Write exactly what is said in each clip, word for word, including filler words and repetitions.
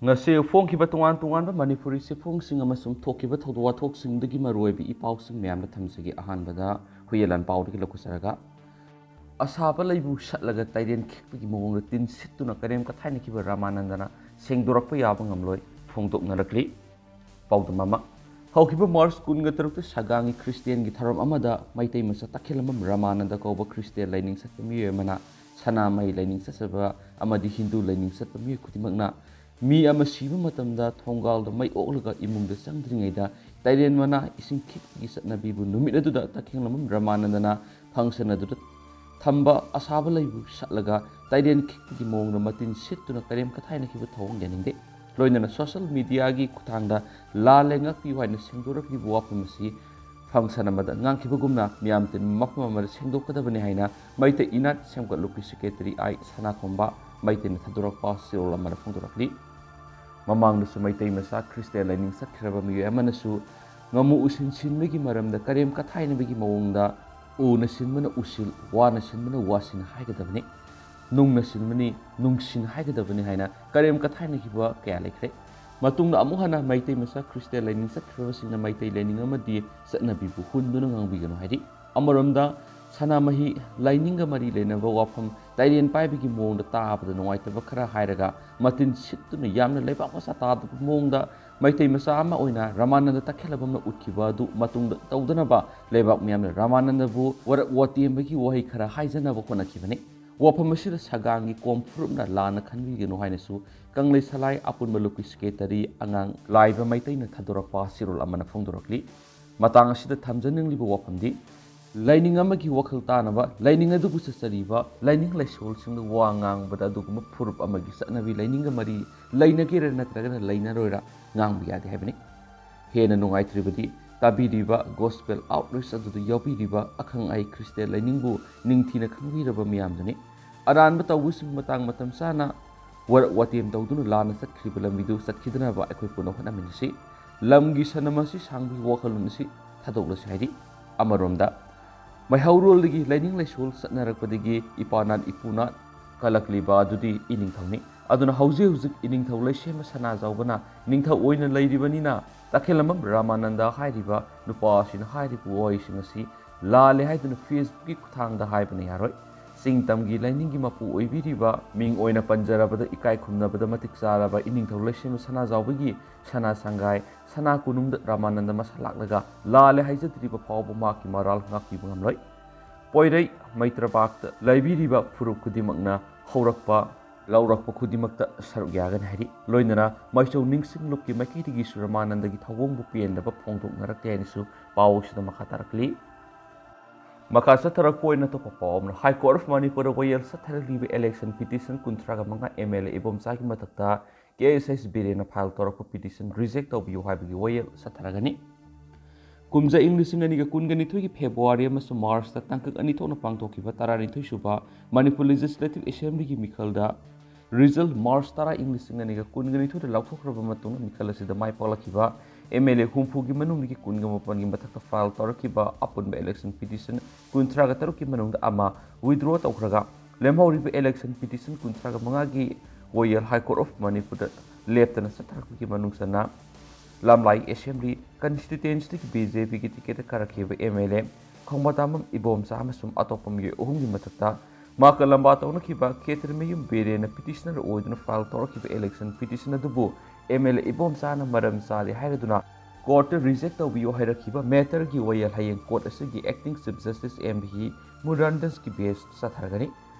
ꯉꯁꯤ ꯐꯣꯡꯈꯤꯕ ꯇꯣꯉꯥꯟ ꯇꯣꯉꯥꯟꯕ ꯃꯅꯤꯄꯨꯔꯤ ꯆꯦꯐꯣꯡꯁꯤꯡ ꯑꯃꯁꯨꯡ ꯊꯣꯛꯈꯤꯕ ꯊꯧꯗꯣꯛ ꯋꯥꯊꯣꯛꯁꯤꯡꯗꯒꯤ ꯃꯔꯨꯑꯣꯏꯕ ꯏ ꯄꯥꯎꯁꯤꯡ ꯃꯌꯥꯝꯗ ꯊꯝꯖꯒꯦ꯫ ꯑꯍꯥꯟꯕꯗ ꯍꯨꯏꯌꯦꯟ ꯂꯥꯟꯄꯥꯎꯗꯒꯤ ꯂꯧꯈꯠꯆꯔꯒ, ꯑꯁꯥꯕ ꯂꯩꯕꯨ ꯁꯠꯂꯒ ꯇꯥꯏꯔꯦꯟ ꯈꯤꯛꯄꯒꯤ ꯃꯑꯣꯡꯗ ꯇꯤꯟ ꯁꯤꯠꯇꯨꯅ ꯀꯔꯦꯝ ꯀꯊꯥꯏꯅꯈꯤꯕ ꯔꯥꯃꯥꯅꯟꯗꯅ ꯁꯦꯡꯗꯣꯔꯛꯄ ꯌꯥꯕ ꯉꯝꯂꯣꯏ ꯐꯣꯡꯗꯣꯛꯅꯔꯛꯂꯤ꯫ ꯄꯥꯎꯗꯝ ꯑꯃ, ꯍꯧꯈꯤꯕ ꯃꯥꯔꯆ ꯀꯨꯟꯒ ꯇꯔꯨꯛꯇ ꯁꯒꯥꯡꯒꯤ ꯈ꯭ꯔꯤꯁꯇꯤꯌꯥꯟꯒꯤ ꯊꯧꯔꯝ ꯑꯃꯗ ꯃꯩꯇꯩ ꯃꯆꯥ ꯇꯈꯦꯂꯝꯕꯝ ꯔꯥꯃꯥꯅꯟꯗ ꯀꯧꯕ ꯈ꯭ꯔꯤꯁꯇꯤꯌꯥꯟ ꯂꯥꯏꯅꯤꯡ ꯆꯠꯄ ꯃꯤꯑꯣꯏ ꯑꯃꯅ ꯁꯅꯥꯃꯍꯤ ꯂꯥꯏꯅꯤꯡ ꯆꯠꯆꯕ ꯑꯃꯗꯤ ꯍꯤꯟꯗꯨ ꯂꯥꯏꯅꯤꯡ ꯆꯠꯄ ꯃꯤꯑꯣꯏ ꯈꯨꯗꯤꯡꯃꯛꯅ ꯃꯤ ꯑꯃ ꯁꯤꯕ ꯃꯇꯝꯗ ꯊꯣꯡꯒꯥꯜꯗ ꯃꯩ ꯑꯣꯛꯂꯒ ꯏꯃꯨꯡꯗ ꯆꯪꯗ꯭ꯔꯤꯉꯩꯗ ꯇꯥꯏꯔꯦꯟ ꯃꯅꯥ ꯏꯁꯤꯡ ꯈꯤꯛꯄꯒꯤ ꯆꯠꯅꯕꯤꯕꯨ ꯅꯨꯃꯤꯠ ꯑꯗꯨꯗ ꯇꯈꯦꯂꯝꯕꯝ ꯔꯥꯃꯥꯅꯟꯗꯅ ꯐꯪꯁꯟ ꯑꯗꯨꯗ ꯊꯝꯕ ꯑꯁꯥꯕ ꯂꯩꯕꯨ ꯁꯠꯂꯒ ꯇꯥꯏꯔꯦꯟ ꯈꯤꯛꯄꯒꯤ ꯃꯑꯣꯡꯗ ꯃꯇꯤꯟ ꯁꯤꯠꯇꯨꯅ ꯀꯔꯦꯝ ꯀꯊꯥꯏꯅꯈꯤꯕ ꯊꯧꯑꯣꯡ ꯌꯥꯅꯤꯡꯗꯦ꯫ ꯂꯣꯏꯅꯅ ꯁꯣꯁꯤꯌꯦꯜ ꯃꯤꯗꯤꯌꯥꯒꯤ ꯈꯨꯠꯊꯥꯡꯗ "ꯂꯥꯜꯂꯦ, ꯉꯥꯛꯄꯤꯌꯨ" ꯍꯥꯏꯅ ꯁꯦꯡꯗꯣꯔꯛꯂꯤꯕ ꯋꯥꯐꯝ ꯑꯁꯤ ꯐꯪꯁꯟ ꯑꯃꯗ ꯉꯥꯡꯈꯤꯕꯒꯨꯝꯅ ꯃꯤꯌꯥꯝ ꯇꯤꯟꯕ ꯃꯐꯝ ꯑꯃꯗ ꯁꯦꯡꯗꯣꯛꯀꯗꯕꯅꯤ ꯍꯥꯏꯅ ꯃꯩꯇꯩ ꯏꯅꯥꯠ ꯁꯦꯝꯒꯠꯂꯨꯞꯀꯤ ꯁꯦꯀ꯭ꯔꯦꯇꯔꯤ ꯑꯥꯏ ꯁꯅꯥꯈꯣꯝꯕ ꯃꯩꯇꯩꯅ ꯊꯥꯗꯣꯔꯛꯄ ꯆꯦꯔꯣꯜ ꯑꯃꯗ ꯐꯣꯡꯗꯣꯔꯛꯂꯤ꯫ ꯃꯃꯥꯡꯗꯁꯨ ꯃꯩꯇꯩ ꯃꯆꯥ ꯈ꯭ꯔꯤꯁꯇꯤꯌꯥꯟ ꯂꯥꯏꯅꯤꯡ ꯆꯠꯈ꯭ꯔꯕ ꯃꯤꯑꯣꯏ ꯑꯃꯅꯁꯨ ꯉꯥꯃꯨ ꯎꯁꯤꯟ ꯁꯤꯟꯕꯒꯤ ꯃꯔꯝꯗ ꯀꯔꯦꯝ ꯀꯊꯥꯏꯅꯕꯒꯤ ꯃꯑꯣꯡꯗ "ꯎꯅ ꯁꯤꯟꯕꯅ ꯎꯁꯤꯜ, ꯋꯥꯅ ꯁꯤꯟꯕꯅ ꯋꯥꯁꯤꯟ ꯍꯥꯏꯒꯗꯕꯅꯤ, ꯅꯨꯡꯅ ꯁꯤꯟꯕꯅꯤ ꯅꯨꯡꯁꯤꯟ ꯍꯥꯏꯒꯗꯕꯅꯤ" ꯍꯥꯏꯅ ꯀꯔꯦꯝ ꯀꯊꯥꯏꯅꯈꯤꯕ ꯀꯌꯥ ꯂꯩꯈ꯭ꯔꯦ꯫ ꯃꯇꯨꯡꯗ ꯑꯃꯨꯛ ꯍꯟꯅ ꯃꯩꯇꯩ ꯃꯆꯥ ꯈ꯭ꯔꯤꯁꯇꯤꯌꯥꯟ ꯂꯥꯏꯅꯤꯡ ꯆꯠꯈ꯭ꯔꯕꯁꯤꯡꯅ ꯃꯩꯇꯩ ꯂꯥꯏꯅꯤꯡ ꯑꯃꯗꯤ ꯆꯠꯅꯕꯤꯕꯨ ꯍꯨꯟꯗꯨꯅ ꯉꯥꯡꯕꯤꯒꯅꯨ ꯍꯥꯏꯔꯤ꯫ ꯑꯃꯔꯣꯝꯗ ꯁꯅꯥꯃꯍꯤ ꯂꯥꯏꯅꯤꯡꯒ ꯃꯔꯤ ꯂꯩꯅꯕ ꯋꯥꯐꯝ ꯇꯥꯏꯔꯦꯟ ꯄꯥꯏꯕꯒꯤ ꯃꯑꯣꯡꯗ ꯇꯥꯕꯗ ꯅꯨꯡꯉꯥꯏꯇꯕ ꯈꯔ ꯍꯥꯏꯔꯒ ꯃꯇꯤꯟ ꯁꯤꯠꯇꯨꯅ ꯌꯥꯝꯅ ꯂꯩꯕꯥꯛ ꯃꯆꯥ ꯇꯥꯗꯕ ꯃꯑꯣꯡꯗ ꯃꯩꯇꯩ ꯃꯆꯥ ꯑꯃ ꯑꯣꯏꯅ ꯔꯥꯃꯥꯅꯟꯗ ꯇꯈꯦꯂꯝꯕꯝꯅ ꯎꯠꯈꯤꯕ ꯑꯗꯨ ꯃꯇꯨꯡꯗ ꯇꯧꯗꯅꯕ ꯂꯩꯕꯥꯛ ꯃꯤꯌꯥꯝꯅ ꯔꯥꯃꯥꯅꯟꯗꯕꯨ ꯋꯥꯔꯛ ꯋꯥꯇꯦꯝꯕꯒꯤ ꯋꯥꯍꯩ ꯈꯔ ꯍꯥꯏꯖꯅꯕ ꯍꯣꯠꯅꯈꯤꯕꯅꯤ꯫ ꯋꯥꯐꯝ ꯑꯁꯤꯗ ꯁꯒꯥꯡꯒꯤ ꯀꯣꯝ ꯐꯨꯔꯨꯞꯅ ꯂꯥꯟꯅ ꯈꯟꯕꯤꯒꯅꯨ ꯍꯥꯏꯅꯁꯨ ꯀꯪꯂꯩ ꯁꯂꯥꯏ ꯑꯄꯨꯟꯕ ꯂꯨꯞꯀꯤ ꯁꯦꯀ꯭ꯔꯦꯇꯔꯤ ꯑꯉꯥꯡ ꯂꯥꯏꯕ ꯃꯩꯇꯩꯅ ꯊꯥꯗꯣꯔꯛꯄ ꯆꯦꯔꯣꯜ ꯑꯃꯅ ꯐꯣꯡꯗꯣꯔꯛꯂꯤ꯫ ꯃꯇꯥꯡ ꯑꯁꯤꯗ ꯊꯝꯖꯅꯤꯡꯂꯤꯕ ꯋꯥꯐꯝꯗꯤ, ꯂꯥꯏꯅꯤꯡ ꯑꯃꯒꯤ ꯋꯥꯈꯜ ꯇꯥꯅꯕ ꯂꯥꯏꯅꯤꯡ ꯑꯗꯨꯕꯨ ꯆꯠꯆꯔꯤꯕ ꯂꯥꯏꯅꯤꯡ ꯂꯥꯏꯁꯣꯜꯁꯤꯡꯗ ꯋꯥ ꯉꯥꯡꯕꯗ ꯑꯗꯨꯒꯨꯝꯕ ꯐꯨꯔꯨꯞ ꯑꯃꯒꯤ ꯆꯠꯅꯕꯤ ꯂꯥꯏꯅꯤꯡꯒ ꯃꯔꯤ ꯂꯩꯅꯒꯦꯔꯥ ꯅꯠꯇ꯭ꯔꯒꯅ ꯂꯩꯅꯔꯣꯏꯔꯥ ꯉꯥꯡꯕ ꯌꯥꯗꯦ ꯍꯥꯏꯕꯅꯤ꯫ ꯍꯦꯟꯅ ꯅꯨꯡꯉꯥꯏꯇ꯭ꯔꯤꯕꯗꯤ, ꯇꯥꯕꯤꯔꯤꯕ ꯒꯣꯁꯄꯦꯜ ꯑꯥꯎꯠꯔꯤꯆ ꯑꯗꯨꯗ ꯌꯥꯎꯕꯤꯔꯤꯕ ꯑꯈꯪ ꯑꯍꯩ ꯈ꯭ꯔꯤꯁꯇꯤꯌꯥꯟ ꯂꯥꯏꯅꯤꯡꯕꯨ ꯅꯤꯡꯊꯤꯅ ꯈꯪꯕꯤꯔꯕ ꯃꯤꯌꯥꯝꯗꯨꯅꯤ꯫ ꯑꯔꯥꯟꯕ ꯇꯧꯕꯁꯤꯡ ꯃꯇꯥꯡ ꯃꯇꯝ ꯆꯥꯅ ꯋꯥꯔꯛ ꯋꯥꯇꯦꯝ ꯇꯧꯗꯨꯅ ꯂꯥꯟꯅ ꯆꯠꯈ꯭ꯔꯤꯕ ꯂꯝꯕꯤꯗꯨ ꯆꯠꯈꯤꯗꯅꯕ ꯑꯩꯈꯣꯏ ꯄꯨꯟꯅ ꯍꯣꯠꯅꯃꯤꯟꯅꯁꯤ꯫ ꯂꯝꯒꯤ ꯁꯅꯝ ꯑꯁꯤ ꯁꯥꯡꯕꯒꯤ ꯋꯥꯈꯜꯂꯣꯟ ꯑꯁꯤ ꯊꯥꯗꯣꯛꯂꯁꯤ ꯍꯥꯏꯔꯤ꯫ ꯑꯃꯔꯣꯝꯗ, ꯃꯩꯍꯧꯔꯣꯜꯗꯒꯤ ꯂꯥꯏꯅꯤꯡ ꯂꯥꯏꯁꯣꯜ ꯆꯠꯅꯔꯛꯄꯗꯒꯤ ꯏꯄꯥꯅꯥꯠ ꯏꯄꯨꯅꯥꯠ ꯀꯜꯂꯛꯂꯤꯕ ꯑꯗꯨꯗꯤ ꯏꯅꯤꯡꯊꯧꯅꯤ꯫ ꯑꯗꯨꯅ ꯍꯧꯖꯤꯛ ꯍꯧꯖꯤꯛ ꯏꯅꯤꯡꯊꯧ ꯂꯩꯁꯦꯝꯕ ꯁꯅꯥꯖꯥꯎꯕꯅ ꯅꯤꯡꯊꯧ ꯑꯣꯏꯅ ꯂꯩꯔꯤꯕꯅꯤꯅ, ꯇꯈꯦꯂꯝꯕꯝ ꯔꯥꯃꯥꯅꯟꯗ ꯍꯥꯏꯔꯤꯕ ꯅꯨꯄꯥ ꯑꯁꯤꯅ ꯍꯥꯏꯔꯤꯕ ꯋꯥꯍꯩꯁꯤꯡ ꯑꯁꯤ ꯂꯥꯜꯂꯦ ꯍꯥꯏꯗꯨꯅ Facebook ꯀꯤ ꯈꯨꯠꯊꯥꯡꯗ ꯍꯥꯏꯕꯅ ꯌꯥꯔꯣꯏ꯫ ꯆꯤꯡ ꯇꯝꯒꯤ ꯂꯥꯏꯅꯤꯡꯒꯤ ꯃꯄꯨ ꯑꯣꯏꯕꯤꯔꯤꯕ, ꯃꯤꯡ ꯑꯣꯏꯅ ꯄꯟꯖꯔꯕꯗ ꯏꯀꯥꯏ ꯈꯨꯝꯅꯕꯗ ꯃꯇꯤꯛ ꯆꯥꯔꯕ ꯏꯅꯤꯡꯊꯧ ꯂꯩꯁꯦꯝꯕ ꯁꯅꯥꯖꯥꯎꯕꯒꯤ ꯁꯅꯥ ꯁꯪꯒꯥꯏ, ꯁꯅꯥ ꯀꯣꯅꯨꯡꯗ ꯔꯥꯃꯥꯅꯟꯗ ꯃꯁꯥ ꯂꯥꯛꯂꯒ ꯂꯥꯜꯂꯦ ꯍꯥꯏꯖꯗ꯭ꯔꯤꯕ ꯐꯥꯎꯕ ꯃꯍꯥꯛꯀꯤ ꯃꯔꯥꯜ ꯉꯥꯛꯄꯤꯕ ꯉꯝꯂꯣꯏ꯫ ꯄꯣꯏꯔꯩ ꯃꯩꯇ꯭ꯔꯄꯥꯛꯇ ꯂꯩꯕꯤꯔꯤꯕ ꯐꯨꯔꯨꯞ ꯈꯨꯗꯤꯡꯃꯛꯅ ꯍꯧꯔꯛꯄ, ꯂꯧꯔꯛꯄ ꯈꯨꯗꯤꯡꯃꯛꯇ ꯁꯔꯨꯛ ꯌꯥꯒꯅꯤ ꯍꯥꯏꯔꯤ꯫ ꯂꯣꯏꯅꯅ ꯃꯥꯏꯆꯧ ꯅꯤꯡꯁꯤꯡ ꯂꯨꯞꯀꯤ ꯃꯥꯏꯀꯩꯗꯒꯤꯁꯨ ꯔꯥꯃꯥꯅꯟꯗꯒꯤ ꯊꯧꯑꯣꯡꯕꯨ ꯄꯦꯟꯗꯕ ꯐꯣꯡꯗꯣꯛꯅꯔꯛꯂꯦ ꯍꯥꯏꯅꯁꯨ ꯄꯥꯎ ꯑꯁꯤꯗ ꯃꯈꯥ ꯇꯥꯔꯛꯂꯤ꯫ ꯃꯈꯥ ꯆꯠꯊꯔꯛꯄ ꯑꯣꯏꯅ ꯑꯇꯣꯞꯄ ꯄꯥꯎ ꯑꯃꯅ, High Court of ꯃꯅꯤꯄꯨꯔꯗ ꯋꯥꯌꯦꯜ ꯆꯠꯊꯔꯛꯂꯤꯕ election petition ꯀꯨꯟꯊ꯭ꯔꯥꯒ ꯃꯉꯥ MLA ꯏꯕꯣꯝꯆꯥꯒꯤ ꯃꯊꯛꯇ KSH ꯕꯤꯔꯦꯟꯅ file ꯇꯧꯔꯛꯄ petition reject ꯇꯧꯕꯤꯌꯨ ꯍꯥꯏꯕꯒꯤ ꯋꯥꯌꯦꯜ ꯆꯠꯊꯔꯒꯅꯤ꯫ ꯀꯨꯝꯖꯥ ꯏꯪ ꯂꯤꯁꯤꯡ ꯑꯅꯤꯒ ꯀꯨꯟꯒ ꯅꯤꯊꯣꯏꯒꯤ February ꯑꯃꯁꯨꯡ March ꯇ ꯇꯥꯡꯀꯛ ꯑꯅꯤ ꯊꯣꯛꯅ ꯄꯥꯡꯊꯣꯛꯈꯤꯕ ꯇꯔꯥꯅꯤꯊꯣꯏ ꯁꯨꯕ Manipur Legislative Assembly ꯒꯤ ꯃꯤꯈꯜꯗ result March ꯇꯔꯥ ꯏꯪ ꯂꯤꯁꯤꯡ ꯑꯅꯤꯒ ꯀꯨꯟꯒ ꯅꯤꯊꯣꯏꯗ ꯂꯥꯎꯊꯣꯛꯈ꯭ꯔꯕ ꯃꯇꯨꯡꯗ ꯃꯤꯈꯜ ꯑꯁꯤꯗ ꯃꯥꯏ ꯄꯥꯛꯂꯛꯈꯤꯕ MLA ꯍꯨꯝꯐꯨꯒꯤ ꯃꯅꯨꯡꯗꯒꯤ ꯀꯨꯟꯒ ꯃꯥꯄꯟꯒꯤ ꯃꯊꯛꯇ file ꯇꯧꯔꯛꯈꯤꯕ ꯑꯄꯨꯟꯕ election petition ꯀꯨꯟꯊ꯭ꯔꯥꯒ ꯇꯔꯨꯛꯀꯤ ꯃꯅꯨꯡꯗ ꯑꯃ withdraw ꯇꯧꯈ꯭ꯔꯒ, ꯂꯦꯝꯍꯧꯔꯤꯕ election petition ꯀꯨꯟꯊ꯭ꯔꯥꯒ ꯃꯉꯥꯒꯤ ꯋꯥꯌꯦꯜ High Court of ꯃꯅꯤꯄꯨꯔꯗ ꯂꯦꯞꯇꯅ ꯆꯠꯊꯔꯛꯄꯒꯤ ꯃꯅꯨꯡ ꯆꯟꯅ ꯂꯝꯂꯥꯏ Assembly constituency ꯗꯒꯤ BJP ꯒꯤ ticket ꯇ ꯀꯥꯔꯛꯈꯤꯕ MLA ꯈꯣꯡꯕꯥꯇꯥꯝꯕꯝ ꯏꯕꯣꯝꯆꯥ ꯑꯃꯁꯨꯡ ꯑꯇꯣꯞꯄ ꯃꯤꯑꯣꯏ ꯑꯍꯨꯝꯒꯤ ꯃꯊꯛꯇ ꯃꯍꯥꯛꯀ ꯂꯝꯕꯥ ꯇꯧꯅꯈꯤꯕ ꯈꯦꯇ꯭ꯔꯤꯃꯌꯨꯝ ꯕꯤꯔꯦꯟꯅ petitioner ꯑꯣꯏꯗꯨꯅ file ꯇꯧꯔꯛꯈꯤꯕ election petition ꯑꯗꯨꯕꯨ MLA ꯏꯕꯣꯝꯆꯥꯅ ꯃꯔꯝ ꯆꯥꯗꯦ ꯍꯥꯏꯔꯗꯨꯅ court ꯇ reject ꯇꯧꯕꯤꯌꯨ ꯍꯥꯏꯔꯛꯈꯤꯕ matter ꯒꯤ ꯋꯥꯌꯦꯜ ꯍꯌꯦꯡ court ꯑꯁꯤꯒꯤ acting Chief Justice M V Muruganathan ꯒꯤ bench ꯇ ꯆꯠꯊꯔꯒꯅꯤ꯫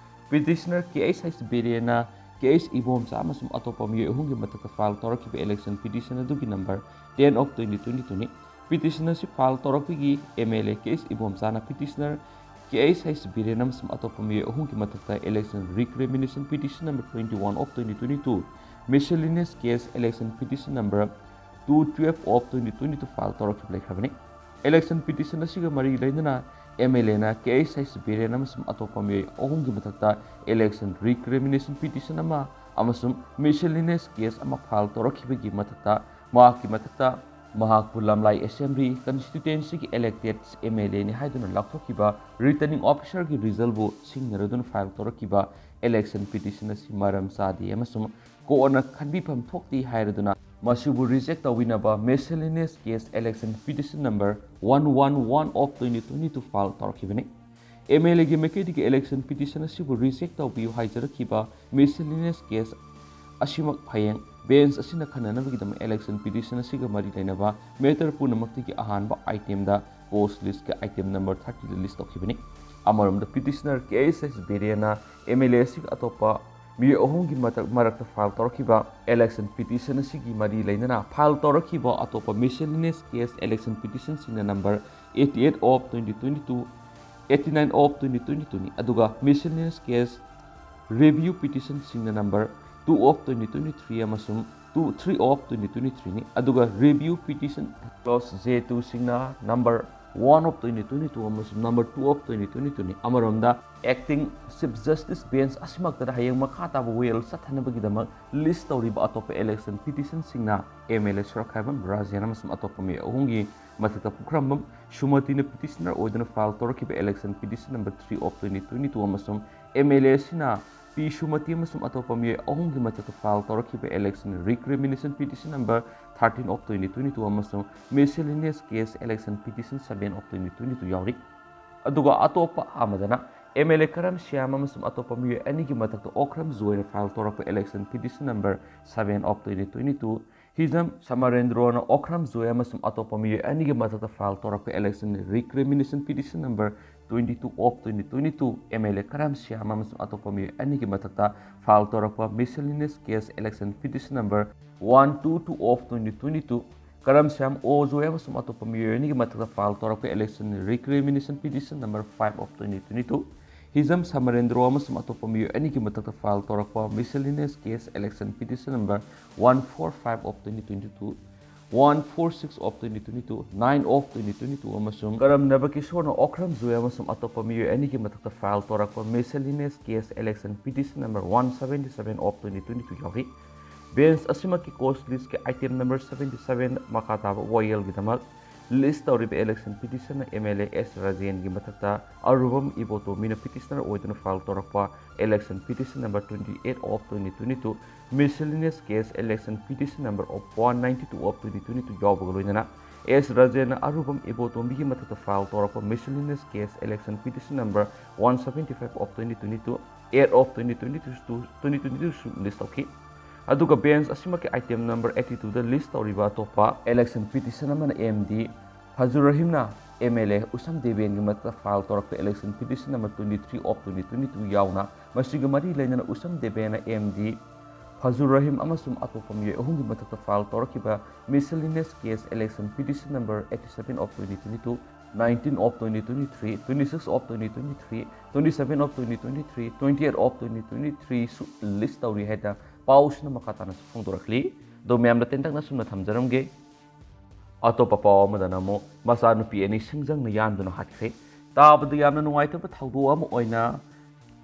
Petitioner KSH ꯕꯤꯔꯦꯟꯅ KH ꯏꯕꯣꯝꯆꯥ ꯑꯃꯁꯨꯡ ꯑꯇꯣꯞꯄ ꯃꯤꯑꯣꯏ ꯑꯍꯨꯝꯒꯤ ꯃꯊꯛꯇ file ꯇꯧꯔꯛꯈꯤꯕ election petition ꯑꯗꯨꯒꯤ number ten of twenty twenty two ꯅꯤ꯫ Petition ꯑꯁꯤ file ꯇꯧꯔꯛꯄꯒꯤ MLA KH ꯏꯕꯣꯝꯆꯥꯅ petitioner KSH Biren ꯑꯃꯁꯨꯡ ꯑꯇꯣꯞꯄ ꯃꯤꯑꯣꯏ ꯑꯍꯨꯝꯒꯤ ꯃꯊꯛꯇ election recrimination petition number twenty one of twenty twenty two, miscellaneous case election petition number two twelve of twenty twenty two file ꯇꯧꯔꯛꯈꯤꯕ ꯂꯩꯈ꯭ꯔꯕꯅꯤ꯫ Election petition ꯑꯁꯤꯒ ꯃꯔꯤ ꯂꯩꯅꯅ MLA ꯅ KSH ꯕꯤꯔꯦꯟ ꯑꯃꯁꯨꯡ ꯑꯇꯣꯞꯄ ꯃꯤꯑꯣꯏ ꯑꯍꯨꯝꯒꯤ ꯃꯊꯛꯇ election recrimination petition ꯑꯃ ꯑꯃꯁꯨꯡ miscellaneous case ꯑꯃ file ꯇꯧꯔꯛꯈꯤꯕꯒꯤ ꯃꯊꯛꯇ ꯃꯍꯥꯛꯀꯤ ꯃꯊꯛꯇ ꯃꯍꯥꯛꯄꯨ ꯂꯝꯂꯥꯏ Assembly constituency ꯒꯤ elected MLA ꯅꯤ ꯍꯥꯏꯗꯨꯅ ꯂꯥꯎꯊꯣꯛꯈꯤꯕ returning officer ꯒꯤ result ꯕꯨ ꯁꯤꯡꯅꯔꯗꯨꯅ file ꯇꯧꯔꯛꯈꯤꯕ election petition ꯑꯁꯤ ꯃꯔꯝ ꯆꯥꯗꯦ ꯑꯃꯁꯨꯡ courtꯅ ꯈꯟꯕꯤꯐꯝ ꯊꯣꯛꯇꯦ ꯍꯥꯏꯔꯗꯨꯅ ꯃꯁꯤꯕꯨ reject ꯇꯧꯕꯤꯅꯕ miscellaneous case election petition number one one one of twenty twenty two file ꯇꯧꯔꯛꯈꯤꯕꯅꯤ꯫ MLAꯒꯤ ꯃꯥꯏꯀꯩꯗꯒꯤ election petition ꯑꯁꯤꯕꯨ reject ꯇꯧꯕꯤꯌꯨ ꯍꯥꯏꯖꯔꯛꯈꯤꯕ miscellaneous case ꯑꯁꯤꯃꯛ ꯍꯌꯦꯡ bench ꯑꯁꯤꯅ ꯈꯟꯅꯅꯕꯒꯤꯗꯃꯛ election petition ꯑꯁꯤꯒ ꯃꯔꯤ ꯂꯩꯅꯕ matter ꯄꯨꯝꯅꯃꯛꯇꯒꯤ ꯑꯍꯥꯟꯕ itemꯗ cost listꯀꯤ item number thirtyꯗ list ꯇꯧꯈꯤꯕꯅꯤ꯫ ꯑꯃꯔꯣꯝꯗ petitioner KSS ꯕꯤꯔꯦꯟꯅ MLA ꯑꯁꯤꯒ ꯑꯇꯣꯞꯄ ꯃꯤꯑꯣꯏ ꯑꯍꯨꯝꯒꯤ ꯃꯊꯛ ꯃꯔꯛꯇ file ꯇꯧꯔꯛꯈꯤꯕ election petition ꯑꯁꯤꯒꯤ ꯃꯔꯤ ꯂꯩꯅꯅ file ꯇꯧꯔꯛꯈꯤꯕ ꯑꯇꯣꯞꯄ miscellaneous case election petitionꯁꯤꯡꯅ number eighty eight of twenty twenty two, eighty nine of twenty twenty twoꯅꯤ꯫ ꯑꯗꯨꯒ miscellaneous case review petitionꯁꯤꯡꯅ number two of twenty twenty three ꯑꯃꯁꯨꯡ two three of twenty twenty threeꯅꯤ꯫ ꯑꯗꯨꯒ review petition clause J twoꯁꯤꯡꯅ number one of twenty twenty two ꯑꯃꯁꯨꯡ number two of twenty twenty twoꯅꯤ꯫ ꯑꯃꯔꯣꯝꯗ acting Chief Justice bench ꯑꯁꯤꯃꯛꯇꯗ ꯍꯌꯦꯡ ꯃꯈꯥ ꯇꯥꯕ ꯋꯥꯌꯦꯜ ꯆꯠꯊꯅꯕꯒꯤꯗꯃꯛ list ꯇꯧꯔꯤꯕ ꯑꯇꯣꯞꯄ election petitionꯁꯤꯡꯅ MLA ꯁꯨꯔꯈꯥꯏꯕꯝ ꯔꯥꯖꯦꯟ ꯑꯃꯁꯨꯡ ꯑꯇꯣꯞꯄ ꯃꯤꯑꯣꯏ ꯑꯍꯨꯝꯒꯤ ꯃꯊꯛꯇ ꯄꯨꯈ꯭ꯔꯝꯕꯝ ꯁꯨꯃꯇꯤꯅ petitioner ꯑꯣꯏꯗꯨꯅ file ꯇꯧꯔꯛꯈꯤꯕ election petition number three of twenty twenty two ꯑꯃꯁꯨꯡ MLA ꯑꯁꯤꯅ ꯄꯤ ꯁꯨꯃꯇꯤ ꯑꯃꯁꯨꯡ ꯑꯇꯣꯞꯄ ꯃꯤꯑꯣꯏ ꯑꯍꯨꯝꯒꯤ ꯃꯊꯛꯇ file ꯇꯧꯔꯛꯈꯤꯕ election recrimination petition number thirteen of twenty twenty two ꯑꯃꯁꯨꯡ miscellaneous case election petition seven of twenty twenty two ꯌꯥꯎꯔꯤ꯫ ꯑꯗꯨꯒ ꯑꯇꯣꯞꯄ ꯑꯃꯗꯅ MLA ꯀꯔꯝ ꯁ꯭ꯌꯥꯝ ꯑꯃꯁꯨꯡ ꯑꯇꯣꯞꯄ ꯃꯤꯑꯣꯏ ꯑꯅꯤꯒꯤ ꯃꯊꯛꯇ ꯑꯣꯀ꯭ꯔꯝ ꯖꯣꯏꯅ file ꯇꯧꯔꯛꯄ election petition number seven of twenty twenty two, ꯍꯤꯖꯝ ꯁꯃꯔꯦꯟꯗ꯭ꯔꯣꯅ ꯑꯣꯀ꯭ꯔꯝ ꯖꯣꯏ ꯑꯃꯁꯨꯡ ꯑꯇꯣꯞꯄ ꯃꯤꯑꯣꯏ ꯑꯅꯤꯒꯤ ꯃꯊꯛꯇ file ꯇꯧꯔꯛꯄ election recrimination petition number twenty two of twenty twenty two, MLA ꯀꯔꯝ ꯁ꯭ꯌꯥꯝ ꯑꯃꯁꯨꯡ ꯑꯇꯣꯞꯄ ꯃꯤꯑꯣꯏ ꯑꯅꯤꯒꯤ ꯃꯊꯛꯇ file ꯇꯧꯔꯛꯄ miscellaneous case election petition number one two two of twenty twenty two, ꯀꯔꯝ ꯁ꯭ꯌꯥꯝ ꯑꯣ ꯖꯣꯏ ꯑꯃꯁꯨꯡ ꯑꯇꯣꯞꯄ ꯃꯤꯑꯣꯏ ꯑꯅꯤꯒꯤ ꯃꯊꯛꯇ file ꯇꯧꯔꯛꯄ election recrimination petition number five of twenty twenty two, ꯍꯤꯖꯝ ꯁꯃꯔꯦꯟꯗ꯭ꯔꯣ ꯑꯃꯁꯨꯡ ꯑꯇꯣꯞꯄ ꯃꯤꯑꯣꯏ ꯑꯅꯤꯒꯤ ꯃꯊꯛꯇ file ꯇꯧꯔꯛꯄ miscellaneous case election petition number one four five of twenty twenty two, one four six of twenty twenty two, nine of twenty twenty two ꯑꯃꯁꯨꯡ ꯀꯔꯝ ꯅꯕꯀꯤꯁꯣꯔꯅ ꯑꯣꯀ꯭ꯔꯝ ꯖꯣꯏ ꯑꯃꯁꯨꯡ ꯑꯇꯣꯞꯄ ꯃꯤꯑꯣꯏ ꯑꯅꯤꯒꯤ ꯃꯊꯛꯇ file ꯇꯧꯔꯛꯄ miscellaneous case election petition number one seventy seven of twenty twenty two ꯌꯥꯎꯔꯤ꯫ Bench ꯑꯁꯤꯃꯛꯀꯤ cost listꯀꯤ item number seventy seven ꯃꯈꯥ ꯇꯥꯕ ꯋꯥꯌꯦꯜꯒꯤꯗꯃꯛ List ꯇꯧꯔꯤꯕ election petition ꯅ M L A S ꯔꯥꯖꯦꯟꯒꯤ ꯃꯊꯛꯇ ꯑꯔꯨꯕꯝ ꯏꯕꯣꯇꯣꯝꯕꯤꯅ petitioner ꯑꯣꯏꯗꯨꯅ file ꯇꯧꯔꯛꯄ election petition number twenty eight of twenty twenty two, miscellaneous case election petition number of one ninety two of twenty twenty two ꯌꯥꯎꯕꯒ ꯂꯣꯏꯅꯅ S ꯔꯥꯖꯦꯟꯅ ꯑꯔꯨꯕꯝ ꯏꯕꯣꯇꯣꯝꯕꯤꯒꯤ ꯃꯊꯛꯇ file ꯇꯧꯔꯛꯄ miscellaneous case election petition number one seventy five of twenty twenty two, eight of twenty twenty two, twenty twenty two ꯁꯨ list ꯇꯧꯈꯤ꯫ ꯑꯗꯨꯒ bench ꯑꯁꯤꯃꯛꯀꯤ item number eighty two ꯗ list ꯇꯧꯔꯤꯕ ꯑꯇꯣꯞꯄ election petition ꯑꯃꯅ M D ꯐꯖꯨꯔ ꯔꯍꯤꯝꯅ M L A ꯎꯁꯝ ꯗꯦꯕꯦꯟꯒꯤ ꯃꯊꯛꯇ file ꯇꯧꯔꯛꯄ election petition number twenty three of twenty twenty two ꯌꯥꯎꯅ, ꯃꯁꯤꯒ ꯃꯔꯤ ꯂꯩꯅꯅ ꯎꯁꯝ ꯗꯦꯕꯦꯟꯅ M D ꯐꯖꯨꯔ ꯔꯍꯤꯝ ꯑꯃꯁꯨꯡ ꯑꯇꯣꯞꯄ ꯃꯤꯑꯣꯏ ꯑꯍꯨꯝꯒꯤ ꯃꯊꯛꯇ file ꯇꯧꯔꯛꯈꯤꯕ miscellaneous case election petition number eighty seven of twenty twenty two, nineteen of twenty twenty three, twenty six of twenty twenty three, twenty seven of twenty twenty three, twenty eight of twenty twenty three ꯁꯨ list ꯇꯧꯔꯤ ꯍꯥꯏꯅ ꯄꯥꯎꯁꯤꯅ ꯃꯈꯥ ꯇꯥꯅꯁꯨ ꯐꯣꯡꯗꯣꯔꯛꯂꯤ꯫ ꯑꯗꯣ ꯃꯌꯥꯝꯗ ꯇꯦꯟꯇꯛꯅ ꯁꯨꯝꯅ ꯊꯝꯖꯔꯝꯒꯦ꯫ ꯑꯇꯣꯞꯄ ꯄꯥꯎ ꯑꯃꯗꯅ ꯑꯃꯨꯛ ꯃꯆꯥꯅꯨꯄꯤ ꯑꯅꯤ ꯁꯤꯡꯖꯪꯅ ꯌꯥꯟꯗꯨꯅ ꯍꯥꯠꯈ꯭ꯔꯦ꯫ ꯇꯥꯕꯗ ꯌꯥꯝꯅ ꯅꯨꯡꯉꯥꯏꯇꯕ ꯊꯧꯗꯣꯛ ꯑꯃ ꯑꯣꯏꯅ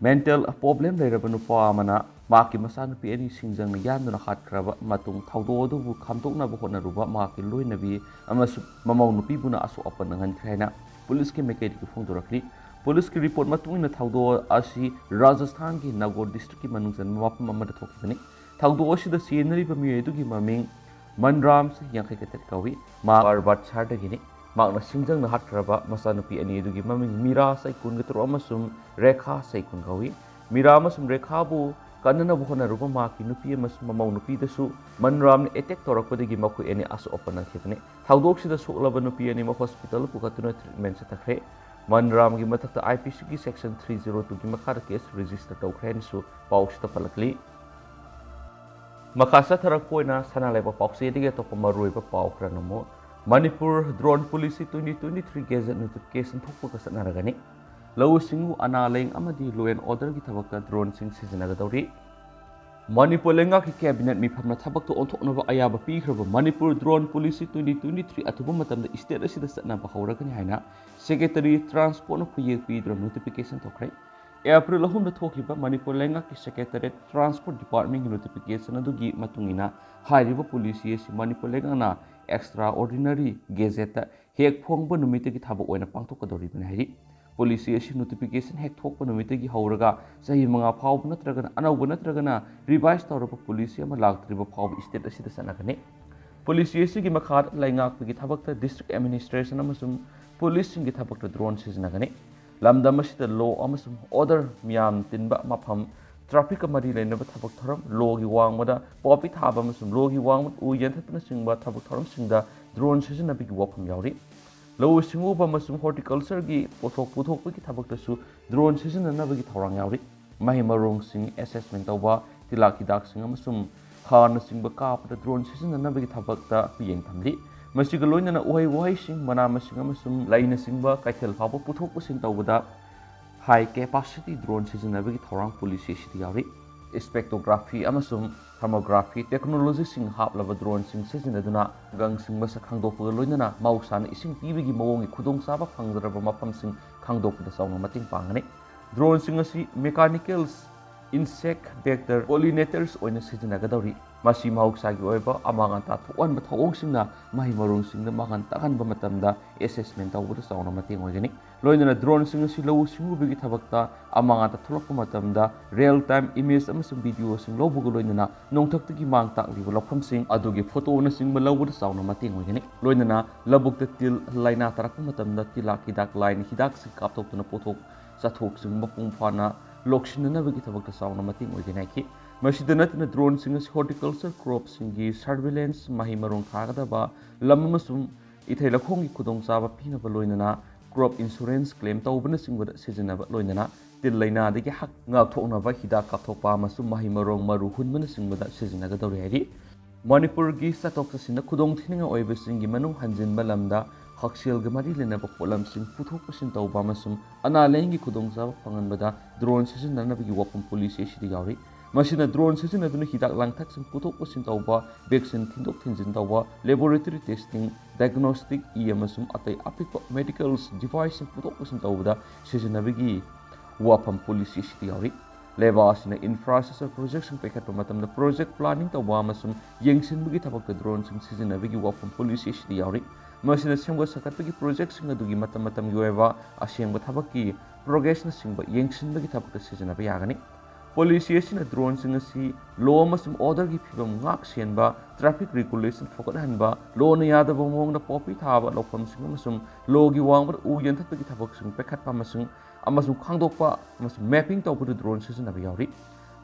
mental problem ꯂꯩꯔꯕ ꯅꯨꯄꯥ ꯑꯃꯅ ꯃꯍꯥꯛꯀꯤ ꯃꯆꯥꯅꯨꯄꯤ ꯑꯅꯤ ꯁꯤꯡꯖꯪꯅ ꯌꯥꯟꯗꯨꯅ ꯍꯥꯠꯈ꯭ꯔꯕ ꯃꯇꯨꯡ ꯊꯧꯗꯣꯛ ꯑꯗꯨꯕꯨ ꯈꯥꯝꯗꯣꯛꯅꯕ ꯍꯣꯠꯅꯔꯨꯕ ꯃꯍꯥꯛꯀꯤ ꯂꯣꯏꯅꯕꯤ ꯑꯃꯁꯨꯡ ꯃꯃꯧ ꯅꯨꯄꯤꯕꯨꯅ ꯑꯁꯣꯛ ꯑꯄꯟ ꯅꯪꯍꯟꯈ꯭ꯔꯦ ꯍꯥꯏꯅ ꯄꯨꯂꯤꯁꯀꯤ ꯃꯥꯏꯀꯩꯗꯒꯤ ꯐꯣꯡꯗꯣꯔꯛꯂꯤ꯫ ꯄꯨꯂꯤꯁꯀꯤ report ꯃꯇꯨꯡ ꯏꯟꯅ ꯊꯧꯗꯣꯛ ꯑꯁꯤ ꯔꯥꯖꯁꯊꯥꯟꯒꯤ ꯅꯥꯒꯣꯔ district ꯀꯤ ꯃꯅꯨꯡ ꯆꯟꯕ ꯃꯐꯝ ꯑꯃꯗ ꯊꯣꯛꯈꯤꯕꯅꯤ꯫ ꯊꯧꯗꯣꯛ ꯑꯁꯤꯗ ꯆꯦꯟꯅꯔꯤꯕ ꯃꯤꯑꯣꯏ ꯑꯗꯨꯒꯤ ꯃꯃꯤꯡ ꯃꯟꯔꯥꯝ ꯆꯍꯤ ꯌꯥꯡꯈꯩ ꯇꯔꯦꯠ ꯀꯧꯏ꯫ ꯃꯍꯥꯛ ꯕꯔꯕꯥꯗꯁꯥꯔꯗꯒꯤꯅꯤ꯫ ꯃꯍꯥꯛꯅ ꯁꯤꯡꯖꯪꯅ ꯍꯥꯠꯈ꯭ꯔꯕ ꯃꯆꯥꯅꯨꯄꯤ ꯑꯅꯤ ꯑꯗꯨꯒꯤ ꯃꯃꯤꯡ ꯃꯤꯔꯥ ꯆꯍꯤ ꯀꯨꯟꯒ ꯇꯔꯨꯛ ꯑꯃꯁꯨꯡ ꯔꯦꯈꯥ ꯆꯍꯤ ꯀꯨꯟ ꯀꯧꯏ꯫ ꯃꯤꯔꯥ ꯑꯃꯁꯨꯡ ꯔꯦꯈꯥꯕꯨ ꯀꯟꯅꯅꯕ ꯍꯣꯠꯅꯔꯨꯕ ꯃꯍꯥꯛꯀꯤ ꯅꯨꯄꯤ ꯑꯃꯁꯨꯡ ꯃꯃꯧ ꯅꯨꯄꯤꯗꯁꯨ ꯃꯟꯔꯥꯝꯅ attack ꯇꯧꯔꯛꯄꯗꯒꯤ ꯃꯈꯣꯏ ꯑꯅꯤ ꯑꯁꯣꯛ ꯑꯄꯟ ꯅꯪꯈꯤꯕꯅꯤ꯫ ꯊꯧꯗꯣꯛꯁꯤꯗ ꯁꯣꯛꯂꯕ ꯅꯨꯄꯤ ꯑꯅꯤꯃꯛ hospital ꯗ ꯄꯨꯈꯠꯇꯨꯅ treatment ꯆꯠꯊꯈ꯭ꯔꯦ꯫ ꯃꯟꯔꯥꯝꯒꯤ ꯃꯊꯛꯇ I P C ꯒꯤ section three zero two ꯒꯤ ꯃꯈꯥꯗ case register ꯇꯧꯈ꯭ꯔꯦ ꯍꯥꯏꯅꯁꯨ ꯄꯥꯎꯁꯤꯗ ꯄꯜꯂꯛꯂꯤ꯫ ꯃꯈꯥ ꯆꯠꯊꯔꯛꯄ ꯑꯣꯏꯅ ꯁꯅꯥ ꯂꯩꯕꯥꯛ ꯄꯥꯎꯆꯦꯗꯒꯤ ꯑꯇꯣꯞꯄ ꯃꯔꯨꯑꯣꯏꯕ ꯄꯥꯎ ꯈꯔꯅ ꯑꯃꯨꯛ Manipur drone policy twenty twenty three gazette notification ꯊꯣꯛꯄꯒ ꯆꯠꯅꯔꯒꯅꯤ꯫ ꯂꯧꯎ ꯁꯤꯡꯎ, ꯑꯅꯥ ꯂꯥꯏꯌꯦꯡ ꯑꯃꯗꯤ law and order ꯒꯤ ꯊꯕꯛꯇ drone ꯁꯤꯡ ꯁꯤꯖꯤꯟꯅꯒꯗꯧꯔꯤ꯫ ꯃꯅꯤꯄꯨꯔ ꯂꯩꯉꯥꯛꯀꯤ cabinet ꯃꯤꯐꯝꯅ ꯊꯕꯛꯇ ꯑꯣꯟꯊꯣꯛꯅꯕ ꯑꯌꯥꯕ ꯄꯤꯈ꯭ꯔꯕ Manipur drone policy twenty twenty three ꯑꯊꯨꯕ ꯃꯇꯝꯗ state ꯑꯁꯤꯗ ꯆꯠꯅꯕ ꯍꯧꯔꯒꯅꯤ ꯍꯥꯏꯅ Secretary Transport ꯅ ꯈꯨꯌꯦꯛ ꯄꯤꯗꯨꯅ notification ꯊꯣꯛꯈ꯭ꯔꯦ꯫ April ꯑꯍꯨꯝꯗ ꯊꯣꯛꯈꯤꯕ ꯃꯅꯤꯄꯨꯔ ꯂꯩꯉꯥꯛꯀꯤ Secretariat Transport Department ꯀꯤ notification ꯑꯗꯨꯒꯤ ꯃꯇꯨꯡ ꯏꯟꯅ ꯍꯥꯏꯔꯤꯕ policy ꯑꯁꯤ ꯃꯅꯤꯄꯨꯔ ꯂꯩꯉꯥꯛꯅ Extraordinary Gazette ꯍꯦꯛ ꯐꯣꯡꯕ ꯅꯨꯃꯤꯠꯇꯒꯤ ꯊꯕꯛ ꯑꯣꯏꯅ ꯄꯥꯡꯊꯣꯛꯀꯗꯧꯔꯤꯕꯅꯤ ꯍꯥꯏꯔꯤ꯫ Policy ꯑꯁꯤ notification ꯍꯦꯛ ꯊꯣꯛꯄ ꯅꯨꯃꯤꯠꯇꯒꯤ ꯍꯧꯔꯒ ꯆꯍꯤ ꯃꯉꯥ ꯐꯥꯎꯕ ꯅꯠꯇ꯭ꯔꯒꯅ ꯑꯅꯧꯕ ꯅꯠꯇ꯭ꯔꯒꯅ revise ꯇꯧꯔꯕ policy ꯑꯃ ꯂꯥꯛꯇ꯭ꯔꯤꯕ ꯐꯥꯎꯕ state ꯑꯁꯤꯗ ꯆꯠꯅꯒꯅꯤ꯫ Policy ꯑꯁꯤꯒꯤ ꯃꯈꯥꯗ ꯂꯩꯉꯥꯛꯄꯒꯤ ꯊꯕꯛꯇ district administration ꯑꯃꯁꯨꯡ policeꯁꯤꯡꯒꯤ ꯊꯕꯛꯇ drone ꯁꯤꯖꯤꯟꯅꯒꯅꯤ꯫ ꯂꯝꯗꯝ ꯑꯁꯤꯗ law ꯑꯃꯁꯨꯡ order ꯃꯤꯌꯥꯝ ꯇꯤꯟꯕ ꯃꯐꯝ, trafficꯀ ꯃꯔꯤ ꯂꯩꯅꯕ ꯊꯕꯛ ꯊꯧꯔꯝ, lawꯒꯤ ꯋꯥꯡꯃꯗ ꯄꯣꯄꯤ ꯊꯥꯕ ꯑꯃꯁꯨꯡ lawꯒꯤ ꯋꯥꯡꯃꯗ ꯎ ꯌꯥꯟꯊꯠꯄꯅꯆꯤꯡꯕ ꯊꯕꯛ ꯊꯧꯔꯝꯁꯤꯡꯗ drone ꯁꯤꯖꯤꯟꯅꯕꯒꯤ ꯋꯥꯐꯝ ꯌꯥꯎꯔꯤ꯫ ꯂꯧꯎ ꯁꯤꯡꯎꯕ ꯑꯃꯁꯨꯡ horticultureꯒꯤ ꯄꯣꯠꯊꯣꯛ ꯄꯨꯊꯣꯛꯄꯒꯤ ꯊꯕꯛꯇꯁꯨ drone ꯁꯤꯖꯤꯟꯅꯅꯕꯒꯤ ꯊꯧꯔꯥꯡ ꯌꯥꯎꯔꯤ꯫ ꯃꯍꯩ ꯃꯔꯣꯡꯁꯤꯡ assessment ꯇꯧꯕ, ꯇꯤꯜꯍꯥꯛ ꯍꯤꯗꯥꯛꯁꯤꯡ ꯑꯃꯁꯨꯡ ꯍꯥꯔꯅꯆꯤꯡꯕ ꯀꯥꯞꯄꯗ drone ꯁꯤꯖꯤꯟꯅꯅꯕꯒꯤ ꯊꯕꯛꯇ ꯃꯤꯠꯌꯦꯡ ꯊꯝꯂꯤ꯫ ꯃꯁꯤꯒ ꯂꯣꯏꯅꯅ ꯎꯍꯩ ꯋꯥꯍꯩꯁꯤꯡ, ꯃꯅꯥ ꯃꯁꯤꯡ ꯑꯃꯁꯨꯡ ꯂꯩꯅꯆꯤꯡꯕ ꯀꯩꯊꯦꯜ ꯐꯥꯎꯕ ꯄꯨꯊꯣꯛ ꯄꯨꯁꯤꯟ ꯇꯧꯕꯗ high capacity drone ꯁꯤꯖꯤꯟꯅꯕꯒꯤ ꯊꯧꯔꯥꯡ policy ꯑꯁꯤꯗ ꯌꯥꯎꯔꯤ꯫ Spectrography ꯑꯃꯁꯨꯡ thermography technologyꯁꯤꯡ ꯍꯥꯞꯂꯕ droneꯁꯤꯡ ꯁꯤꯖꯤꯟꯅꯗꯨꯅ ꯈꯨꯡꯒꯪꯁꯤꯡ ꯃꯁꯛ ꯈꯪꯗꯣꯛꯄꯒ ꯂꯣꯏꯅꯅ ꯃꯍꯧꯁꯥꯅ ꯏꯁꯤꯡ ꯄꯤꯕꯒꯤ ꯃꯑꯣꯡꯒꯤ ꯈꯨꯗꯣꯡꯆꯥꯕ ꯐꯪꯗ꯭ꯔꯕ ꯃꯐꯝꯁꯤꯡ ꯈꯪꯗꯣꯛꯄꯗ ꯆꯥꯎꯅ ꯃꯇꯦꯡ ꯄꯥꯡꯒꯅꯤ꯫ Droneꯁꯤꯡ ꯑꯁꯤ mechanicals, insect, vector, pollinators ꯑꯣꯏꯅ ꯁꯤꯖꯤꯟꯅꯒꯗꯧꯔꯤ꯫ ꯃꯁꯤ ꯃꯍꯧꯁꯥꯒꯤ ꯑꯣꯏꯕ ꯑꯃꯥꯡ ꯑꯇꯥ ꯊꯣꯛꯍꯟꯕ ꯊꯧꯑꯣꯡꯁꯤꯡꯅ ꯃꯍꯩ ꯃꯔꯣꯡꯁꯤꯡꯗ ꯃꯥꯡꯍꯟ ꯇꯥꯛꯍꯟꯕ ꯃꯇꯝꯗ assessment ꯇꯧꯕꯗ ꯆꯥꯎꯅ ꯃꯇꯦꯡ ꯑꯣꯏꯒꯅꯤ꯫ ꯂꯣꯏꯅꯅ droneꯁꯤꯡ ꯑꯁꯤ ꯂꯧꯎ ꯁꯤꯡꯎꯕꯒꯤ ꯊꯕꯛꯇ ꯑꯃꯥꯡ ꯑꯇꯥ ꯊꯣꯛꯂꯛꯄ ꯃꯇꯝꯗ real time image ꯑꯃꯁꯨꯡ videoꯁꯤꯡ ꯂꯧꯕꯒ ꯂꯣꯏꯅꯅ ꯅꯣꯡꯊꯛꯇꯒꯤ ꯃꯥꯡ ꯇꯥꯛꯂꯤꯕ ꯂꯧꯐꯝꯁꯤꯡ ꯑꯗꯨꯒꯤ photoꯅꯆꯤꯡꯕ ꯂꯧꯕꯗ ꯆꯥꯎꯅ ꯃꯇꯦꯡ ꯑꯣꯏꯒꯅꯤ꯫ ꯂꯣꯏꯅꯅ ꯂꯧꯕꯨꯛꯇ ꯇꯤꯜ ꯂꯥꯏꯅꯥ ꯇꯥꯔꯛꯄ ꯃꯇꯝꯗ ꯇꯤꯜꯍꯥꯛ ꯍꯤꯗꯥꯛ line ꯍꯤꯗꯥꯛꯁꯤꯡ ꯀꯥꯞꯊꯣꯛꯇꯨꯅ ꯄꯣꯠꯊꯣꯛ ꯆꯥꯊꯣꯛꯁꯤꯡ ꯃꯄꯨꯡ ꯐꯥꯅ ꯂꯣꯛꯁꯤꯟꯅꯅꯕꯒꯤ ꯊꯕꯛꯇ ꯆꯥꯎꯅ ꯃꯇꯦꯡ ꯑꯣꯏꯒꯅꯤ ꯍꯥꯏꯈꯤ꯫ ꯃꯁꯤꯗ ꯅꯠꯇꯅ droneꯁꯤꯡ ꯑꯁꯤ horticulture cropꯁꯤꯡꯒꯤ surveillance, ꯃꯍꯩ ꯃꯔꯣꯡ ꯊꯥꯒꯗꯕ ꯂꯝ ꯑꯃꯁꯨꯡ ꯏꯊꯩ ꯂꯧꯈꯣꯡꯒꯤ ꯈꯨꯗꯣꯡꯆꯥꯕ ꯄꯤꯅꯕ ꯂꯣꯏꯅꯅ crop insurance claim ꯇꯧꯕꯅꯆꯤꯡꯕꯗ ꯁꯤꯖꯤꯟꯅꯕ ꯂꯣꯏꯅꯅ ꯇꯤꯜ ꯂꯥꯏꯅꯥꯗꯒꯤ ꯍꯛ-, ꯉꯥꯛꯊꯣꯛꯅꯕ ꯍꯤꯗꯥꯛ ꯀꯥꯞꯊꯣꯛꯄ ꯑꯃꯁꯨꯡ ꯃꯍꯩ ꯃꯔꯣꯡ ꯃꯔꯨ ꯍꯨꯟꯕꯅꯆꯤꯡꯕꯗ ꯁꯤꯖꯤꯟꯅꯒꯗꯧꯔꯤ ꯍꯥꯏꯔꯤ꯫ ꯃꯅꯤꯄꯨꯔꯒꯤ ꯆꯠꯊꯣꯛ ꯆꯠꯁꯤꯟꯗ ꯈꯨꯗꯣꯡꯊꯤꯅꯤꯡꯉꯥꯏ ꯑꯣꯏꯕꯁꯤꯡꯒꯤ ꯃꯅꯨꯡ ꯍꯟꯖꯤꯟꯕ ꯂꯝꯗ ꯍꯛꯁꯦꯜꯒ ꯃꯔꯤ ꯂꯩꯅꯕ ꯄꯣꯠꯂꯝꯁꯤꯡ ꯄꯨꯊꯣꯛ ꯄꯨꯁꯤꯟ ꯇꯧꯕ ꯑꯃꯁꯨꯡ ꯑꯅꯥ ꯂꯥꯏꯌꯦꯡꯒꯤ ꯈꯨꯗꯣꯡꯆꯥꯕ ꯐꯪꯍꯟꯕꯗ drone ꯁꯤꯖꯤꯟꯅꯅꯕꯒꯤ ꯋꯥꯐꯝ policy ꯑꯁꯤꯗ ꯌꯥꯎꯔꯤ꯫ ꯃꯁꯤꯅ drone ꯁꯤꯖꯤꯟꯅꯗꯨꯅ ꯍꯤꯗꯥꯛ ꯂꯥꯡꯊꯛꯁꯤꯡ ꯄꯨꯊꯣꯛ ꯄꯨꯁꯤꯟ ꯇꯧꯕ, vaccine ꯊꯤꯟꯗꯣꯛ ꯊꯤꯟꯖꯤꯟ ꯇꯧꯕ, laboratory testing, diagnostic ꯏ ꯑꯃꯁꯨꯡ ꯑꯇꯩ ꯑꯄꯤꯛꯄ medicals deviceꯁꯤꯡ ꯄꯨꯊꯣꯛ ꯄꯨꯁꯤꯟ ꯇꯧꯕꯗ ꯁꯤꯖꯤꯟꯅꯕꯒꯤ ꯋꯥꯐꯝ policy ꯑꯁꯤꯗ ꯌꯥꯎꯔꯤ꯫ ꯂꯩꯕꯥꯛ ꯑꯁꯤꯅ infrastructure projectꯁꯤꯡ ꯄꯥꯏꯈꯠꯄ ꯃꯇꯝꯗ project planning ꯇꯧꯕ ꯑꯃꯁꯨꯡ ꯌꯦꯡꯁꯤꯟꯕꯒꯤ ꯊꯕꯛꯇ droneꯁꯤꯡ ꯁꯤꯖꯤꯟꯅꯕꯒꯤ ꯋꯥꯐꯝ policy ꯑꯁꯤꯗ ꯌꯥꯎꯔꯤ꯫ ꯃꯁꯤꯅ ꯁꯦꯝꯒꯠ ꯁꯥꯒꯠꯄꯒꯤ projectꯁꯤꯡ ꯑꯗꯨꯒꯤ ꯃꯇꯝ ꯃꯇꯝꯒꯤ ꯑꯣꯏꯕ ꯑꯁꯦꯡꯕ ꯊꯕꯛꯀꯤ progressꯅꯆꯤꯡꯕ ꯌꯦꯡꯁꯤꯟꯕꯒꯤ ꯊꯕꯛꯇ ꯁꯤꯖꯤꯟꯅꯕ ꯌꯥꯒꯅꯤ꯫ Policy ꯑꯁꯤꯅ droneꯁꯤꯡ ꯑꯁꯤ law ꯑꯃꯁꯨꯡ orderꯒꯤ ꯐꯤꯕꯝ ꯉꯥꯛ ꯁꯦꯟꯕ, traffic regulation ꯐꯒꯠꯍꯟꯕ, lawꯅ ꯌꯥꯗꯕ ꯃꯑꯣꯡꯗ poppy ꯊꯥꯕ ꯂꯧꯐꯝꯁꯤꯡ ꯑꯃꯁꯨꯡ lawꯒꯤ ꯋꯥꯡꯃꯗ ꯎ ꯌꯥꯟꯊꯠꯄꯒꯤ ꯊꯕꯛꯁꯤꯡ ꯄꯥꯏꯈꯠꯄ ꯑꯃꯁꯨꯡ, ꯑꯃꯁꯨꯡ ꯈꯪꯗꯣꯛꯄ ꯑꯃꯁꯨꯡ mapping ꯇꯧꯕꯗ drone ꯁꯤꯖꯤꯟꯅꯕ ꯌꯥꯎꯔꯤ꯫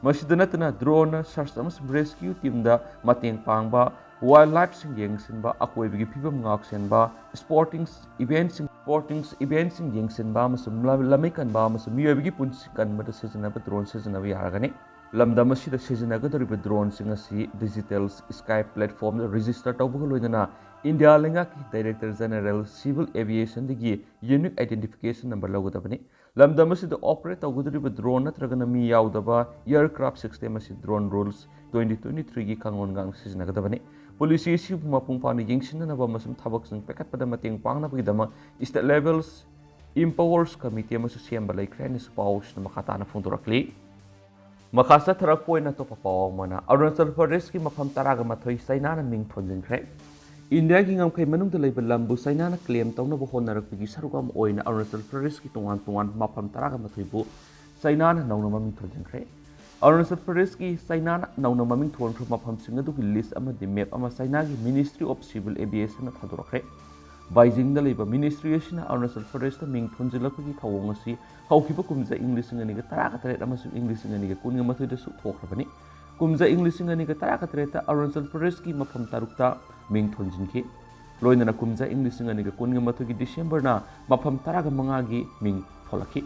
ꯃꯁꯤꯗ ꯅꯠꯇꯅ droneꯅ search ꯑꯃꯁꯨꯡ rescue teamꯗ ꯃꯇꯦꯡ ꯄꯥꯡꯕ, wildlifeꯁꯤꯡ ꯌꯦꯡꯁꯤꯟꯕ, ꯑꯀꯣꯏꯕꯒꯤ ꯐꯤꯕꯝ ꯉꯥꯛꯁꯦꯟꯕ, sporting eventꯁꯤꯡ, sporting eventꯁꯤꯡ ꯌꯦꯡꯁꯤꯟꯕ ꯑꯃꯁꯨꯡ ꯂꯝ-, ꯂꯝꯃꯩ ꯀꯟꯕ ꯑꯃꯁꯨꯡ ꯃꯤꯑꯣꯏꯕꯒꯤ ꯄꯨꯟꯁꯤ ꯀꯟꯕꯗ ꯁꯤꯖꯤꯟꯅꯕ drone ꯁꯤꯖꯤꯟꯅꯕ ꯌꯥꯔꯒꯅꯤ꯫ ꯂꯝꯗꯝ ꯑꯁꯤꯗ ꯁꯤꯖꯤꯟꯅꯒꯗꯧꯔꯤꯕ droneꯁꯤꯡ ꯑꯁꯤ digital sky platformꯗ register ꯇꯧꯕꯒ ꯂꯣꯏꯅꯅ ꯏꯟꯗꯤꯌꯥ ꯂꯩꯉꯥꯛꯀꯤ Director General Civil Aviationꯗꯒꯤ unique identification number ꯂꯧꯒꯗꯕꯅꯤ꯫ ꯂꯝꯗꯝ ꯑꯁꯤꯗ operate ꯇꯧꯒꯗꯧꯔꯤꯕ drone ꯅꯠꯇ꯭ꯔꯒꯅ ꯃꯤ ꯌꯥꯎꯗꯕ aircraft system ꯑꯁꯤ drone rules twenty twenty-threeꯒꯤ ꯀꯥꯡꯂꯣꯟꯒ ꯁꯤꯖꯤꯟꯅꯒꯗꯕꯅꯤ꯫ Policy ꯑꯁꯤꯕꯨ ꯃꯄꯨꯡ ꯐꯥꯅ ꯌꯦꯡꯁꯤꯟꯅꯅꯕ ꯑꯃꯁꯨꯡ ꯊꯕꯛꯁꯤꯡ ꯄꯥꯏꯈꯠꯄꯗ ꯃꯇꯦꯡ ꯄꯥꯡꯅꯕꯒꯤꯗꯃꯛ state levels Empowers Committee ꯑꯃꯁꯨ ꯁꯦꯝꯕ ꯂꯩꯈ꯭ꯔꯦ ꯍꯥꯏꯅꯁꯨ ꯄꯥꯎꯁꯤꯅ ꯃꯈꯥ ꯇꯥꯅ ꯐꯣꯡꯗꯣꯔꯛꯂꯤ꯫ ꯃꯈꯥ ꯆꯠꯊꯔꯛꯄ ꯑꯣꯏꯅ ꯑꯇꯣꯞꯄ ꯄꯥꯎ ꯑꯃꯅ, ꯑꯔꯨꯅꯥꯆꯜ ꯄ꯭ꯔꯗꯦꯁꯀꯤ ꯃꯐꯝ ꯇꯔꯥꯒ ꯃꯥꯊꯣꯏ ꯆꯩꯅꯥꯅ ꯃꯤꯡ ꯊꯣꯟꯖꯤꯟꯈ꯭ꯔꯦ꯫ ꯏꯟꯗꯤꯌꯥꯒꯤ ꯉꯝꯈꯩ ꯃꯅꯨꯡꯗ ꯂꯩꯕ ꯂꯝꯕꯨ ꯆꯩꯅꯥꯅ claim ꯇꯧꯅꯕ ꯍꯣꯠꯅꯔꯛꯄꯒꯤ ꯁꯔꯨꯛ ꯑꯃ ꯑꯣꯏꯅ ꯑꯔꯨꯅꯥꯆꯜ ꯄ꯭ꯔꯗꯦꯁꯀꯤ ꯇꯣꯉꯥꯟ ꯇꯣꯉꯥꯟꯕ ꯃꯐꯝ ꯇꯔꯥꯒ ꯃꯥꯊꯣꯏꯕꯨ ꯆꯩꯅꯥꯅ ꯅꯧꯅ ꯃꯃꯤꯡ ꯊꯣꯟꯖꯤꯟꯈ꯭ꯔꯦ꯫ ꯑꯔꯨꯅꯥꯆꯜ ꯄ꯭ꯔꯗꯦꯁꯀꯤ ꯆꯩꯅꯥꯅ ꯅꯧꯅ ꯃꯃꯤꯡ ꯊꯣꯟꯈ꯭ꯔꯕ ꯃꯐꯝꯁꯤꯡ ꯑꯗꯨꯒꯤ list ꯑꯃꯗꯤ map ꯑꯃ ꯆꯩꯅꯥꯒꯤ Ministry of Civil Aviationꯅ ꯊꯥꯗꯣꯔꯛꯈ꯭ꯔꯦ꯫ ꯕꯥꯏꯖꯤꯡꯗ ꯂꯩꯕ ministry ꯑꯁꯤꯅ ꯑꯔꯨꯅꯥꯆꯜ ꯄ꯭ꯔꯗꯦꯁꯇ ꯃꯤꯡ ꯊꯣꯟꯖꯤꯜꯂꯛꯄꯒꯤ ꯊꯧꯑꯣꯡ ꯑꯁꯤ ꯍꯧꯈꯤꯕ ꯀꯨꯝꯖꯥ ꯏꯪ ꯂꯤꯁꯤꯡ ꯑꯅꯤꯒ ꯇꯔꯥꯒ ꯇꯔꯦꯠ ꯑꯃꯁꯨꯡ ꯏꯪ ꯂꯤꯁꯤꯡ ꯑꯅꯤꯒ ꯀꯨꯟꯒ ꯃꯥꯊꯣꯏꯗꯁꯨ ꯊꯣꯛꯈ꯭ꯔꯕꯅꯤ꯫ ꯀꯨꯝꯖꯥ ꯏꯪ ꯂꯤꯁꯤꯡ ꯑꯅꯤꯒ ꯇꯔꯥꯒ ꯇꯔꯦꯠꯇ ꯑꯔꯨꯅꯥꯆꯜ ꯄ꯭ꯔꯗꯦꯁꯀꯤ ꯃꯐꯝ ꯇꯔꯨꯛꯇ ꯃꯤꯡ ꯊꯣꯟꯖꯤꯟꯈꯤ꯫ ꯂꯣꯏꯅꯅ ꯀꯨꯝꯖꯥ ꯏꯪ ꯂꯤꯁꯤꯡ ꯑꯅꯤꯒ ꯀꯨꯟꯒ ꯃꯥꯊꯣꯏꯒꯤ Decemberꯅ ꯃꯐꯝ ꯇꯔꯥꯒ ꯃꯉꯥꯒꯤ ꯃꯤꯡ ꯊꯣꯜꯂꯛꯈꯤ꯫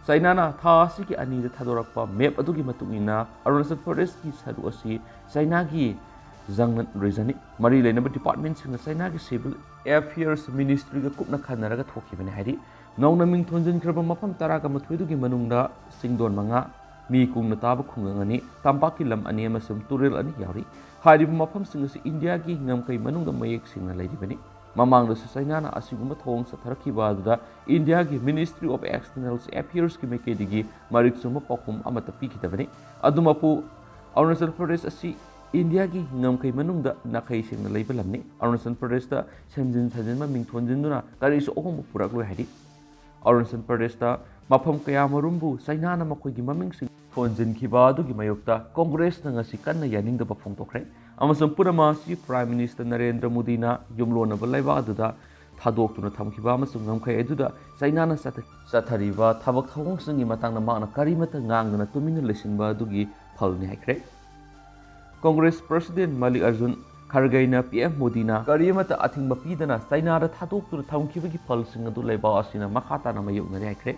ꯆꯩꯅꯥꯅ ꯊꯥ ꯑꯁꯤꯒꯤ ꯑꯅꯤꯗ ꯊꯥꯗꯣꯔꯛꯄ map ꯑꯗꯨꯒꯤ ꯃꯇꯨꯡ ꯏꯟꯅ, ꯑꯔꯨꯅꯥꯆꯜ ꯄ꯭ꯔꯗꯦꯁꯀꯤ ꯁꯔꯨꯛ ꯑꯁꯤ ꯆꯩꯅꯥꯒꯤ ꯖꯪꯅꯟ regionꯅꯤ꯫ ꯃꯔꯤ ꯂꯩꯅꯕ departmentꯁꯤꯡꯅ ꯆꯩꯅꯥꯒꯤ Civil Affairs Ministryꯒ ꯀꯨꯞꯅ ꯈꯟꯅꯔꯒ ꯊꯣꯛꯈꯤꯕꯅꯤ ꯍꯥꯏꯔꯤ꯫ ꯅꯧꯅ ꯃꯤꯡ ꯊꯣꯟꯖꯤꯟꯈ꯭ꯔꯕ ꯃꯐꯝ ꯇꯔꯥꯒ ꯃꯥꯊꯣꯏꯗꯨꯒꯤ ꯃꯅꯨꯡꯗ ꯆꯤꯡꯗꯣꯟ ꯃꯉꯥ, ꯃꯤ ꯀꯨꯡꯅ ꯇꯥꯕ ꯈꯨꯡꯒꯪ ꯑꯅꯤ, ꯇꯝꯄꯥꯛꯀꯤ ꯂꯝ ꯑꯅꯤ ꯑꯃꯁꯨꯡ ꯇꯨꯔꯦꯜ ꯑꯅꯤ ꯌꯥꯎꯔꯤ꯫ ꯍꯥꯏꯔꯤꯕ ꯃꯐꯝꯁꯤꯡ ꯑꯁꯤ ꯏꯟꯗꯤꯌꯥꯒꯤ ꯉꯝꯈꯩ ꯃꯅꯨꯡꯗ ꯃꯌꯦꯛ ꯁꯦꯡꯅ ꯂꯩꯔꯤꯕꯅꯤ꯫ ꯃꯃꯥꯡꯗꯁꯨ ꯆꯩꯅꯥꯅ ꯑꯁꯤꯒꯨꯝꯕ ꯊꯧꯑꯣꯡ ꯆꯠꯊꯔꯛꯈꯤꯕ ꯑꯗꯨꯗ ꯏꯟꯗꯤꯌꯥꯒꯤ Ministry of External Affairsꯀꯤ ꯃꯥꯏꯀꯩꯗꯒꯤ ꯃꯔꯤꯛ ꯆꯨꯝꯕ ꯄꯥꯎꯈꯨꯝ ꯑꯃꯠꯇ ꯄꯤꯈꯤꯗꯕꯅꯤ꯫ ꯑꯗꯨꯃꯛꯄꯨ ꯑꯔꯨꯅꯥꯆꯜ ꯄ꯭ꯔꯗꯦꯁ ꯑꯁꯤ ꯏꯟꯗꯤꯌꯥꯒꯤ ꯉꯝꯈꯩ ꯃꯅꯨꯡꯗ ꯅꯥꯈꯩ ꯁꯦꯡꯅ ꯂꯩꯕ ꯂꯝꯅꯤ꯫ ꯑꯔꯨꯅꯥꯆꯜ ꯄ꯭ꯔꯗꯦꯁꯇ ꯁꯦꯝꯖꯤꯟ ꯁꯥꯖꯤꯟꯕ ꯃꯤꯡ ꯊꯣꯟꯖꯤꯟꯗꯨꯅ ꯀꯔꯤꯁꯨ ꯑꯍꯣꯡꯕ ꯄꯨꯔꯛꯂꯣꯏ ꯍꯥꯏꯔꯤ꯫ ꯑꯔꯨꯅꯥꯆꯜ ꯄ꯭ꯔꯗꯦꯁꯇ ꯃꯐꯝ ꯀꯌꯥꯃꯔꯨꯝꯕꯨ ꯆꯩꯅꯥꯅ ꯃꯈꯣꯏꯒꯤ ꯃꯃꯤꯡꯁꯤꯡ ꯊꯣꯟꯖꯤꯟꯈꯤꯕ ꯑꯗꯨꯒꯤ ꯃꯥꯌꯣꯛꯇ ꯀꯣꯡꯒ꯭ꯔꯦꯁꯅ ꯉꯁꯤ ꯀꯟꯅ ꯌꯥꯅꯤꯡꯗꯕ ꯐꯣꯡꯗꯣꯛꯈ꯭ꯔꯦ꯫ ꯑꯃꯁꯨꯡ ꯄꯨꯝꯅꯃꯛ ꯑꯁꯤ Prime Minister ꯅꯔꯦꯟꯗ꯭ꯔ ꯃꯣꯗꯤꯅ ꯌꯨꯝꯂꯣꯟꯅꯕ ꯂꯩꯕꯥꯛ ꯑꯗꯨꯗ ꯊꯥꯗꯣꯛꯇꯨꯅ ꯊꯝꯈꯤꯕ ꯑꯃꯁꯨꯡ ꯉꯝꯈꯩ ꯑꯗꯨꯗ ꯆꯩꯅꯥꯅ ꯆꯠꯊ-, ꯆꯠꯊꯔꯤꯕ ꯊꯕꯛ ꯊꯧꯑꯣꯡꯁꯤꯡꯒꯤ ꯃꯇꯥꯡꯗ ꯃꯍꯥꯛꯅ ꯀꯔꯤꯃꯠꯇ ꯉꯥꯡꯗꯅ ꯇꯨꯃꯤꯟꯅ ꯂꯩꯁꯤꯟꯕ ꯑꯗꯨꯒꯤ ꯐꯜꯅꯤ ꯍꯥꯏꯈ꯭ꯔꯦ꯫ Congress President ꯃꯜꯂꯤꯛ Arjun ꯈꯔꯒꯦꯅ P M ꯃꯣꯗꯤꯅ ꯀꯔꯤꯃꯠꯇ ꯑꯊꯤꯡꯕ ꯄꯤꯗꯅ ꯆꯩꯅꯥꯗ ꯊꯥꯗꯣꯛꯇꯨꯅ ꯊꯝꯈꯤꯕꯒꯤ ꯐꯜꯁꯤꯡ ꯑꯗꯨ ꯂꯩꯕꯥꯛ ꯑꯁꯤꯅ ꯃꯈꯥ ꯇꯥꯅ ꯃꯥꯌꯣꯛꯅꯔꯤ ꯍꯥꯏꯈ꯭ꯔꯦ꯫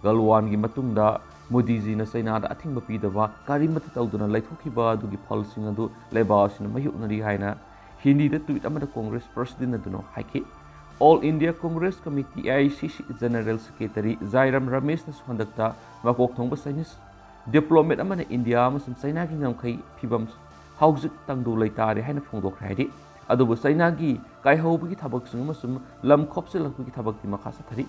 ꯒꯜꯋꯥꯟꯒꯤ ꯃꯇꯨꯡꯗ ꯃꯣꯗꯤꯖꯤꯅ ꯆꯩꯅꯥꯗ ꯑꯊꯤꯡꯕ ꯄꯤꯗꯕ ꯀꯔꯤꯃꯠꯇ ꯇꯧꯗꯅ ꯂꯩꯊꯣꯛꯈꯤꯕ ꯑꯗꯨꯒꯤ ꯐꯜꯁꯤꯡ ꯑꯗꯨ ꯂꯩꯕꯥꯛ ꯑꯁꯤꯅ ꯃꯥꯌꯣꯛꯅꯔꯤ ꯍꯥꯏꯅ ꯍꯤꯟꯗꯤꯗ tweet ꯑꯃꯗ ꯀꯣꯡꯒ꯭ꯔꯦꯁ President ꯑꯗꯨꯅ ꯍꯥꯏꯈꯤ꯫ All India Congress Committee, A I C C, General Secretary ꯖꯥꯏꯔꯥꯝ ꯔꯃꯦꯁꯅꯁꯨ ꯍꯟꯗꯛꯇ ꯃꯀꯣꯛ ꯊꯣꯡꯕ Chinese diplomat ꯑꯃꯅ ꯏꯟꯗꯤꯌꯥ ꯑꯃꯁꯨꯡ ꯆꯩꯅꯥꯒꯤ ꯉꯝꯈꯩ ꯐꯤꯕꯝ ꯍꯧꯖꯤꯛ ꯇꯪꯗꯨ ꯂꯩꯇꯥꯔꯦ ꯍꯥꯏꯅ ꯐꯣꯡꯗꯣꯛꯈ꯭ꯔꯦ ꯍꯥꯏꯔꯤ꯫ ꯑꯗꯨꯕꯨ ꯆꯩꯅꯥꯒꯤ ꯀꯥꯏꯍꯧꯕꯒꯤ ꯊꯕꯛꯁꯤꯡ ꯑꯃꯁꯨꯡ ꯂꯝ ꯈꯣꯞꯆꯤꯜꯂꯛꯄꯒꯤ ꯊꯕꯛꯇꯤ ꯃꯈꯥ ꯆꯠꯊꯔꯤ꯫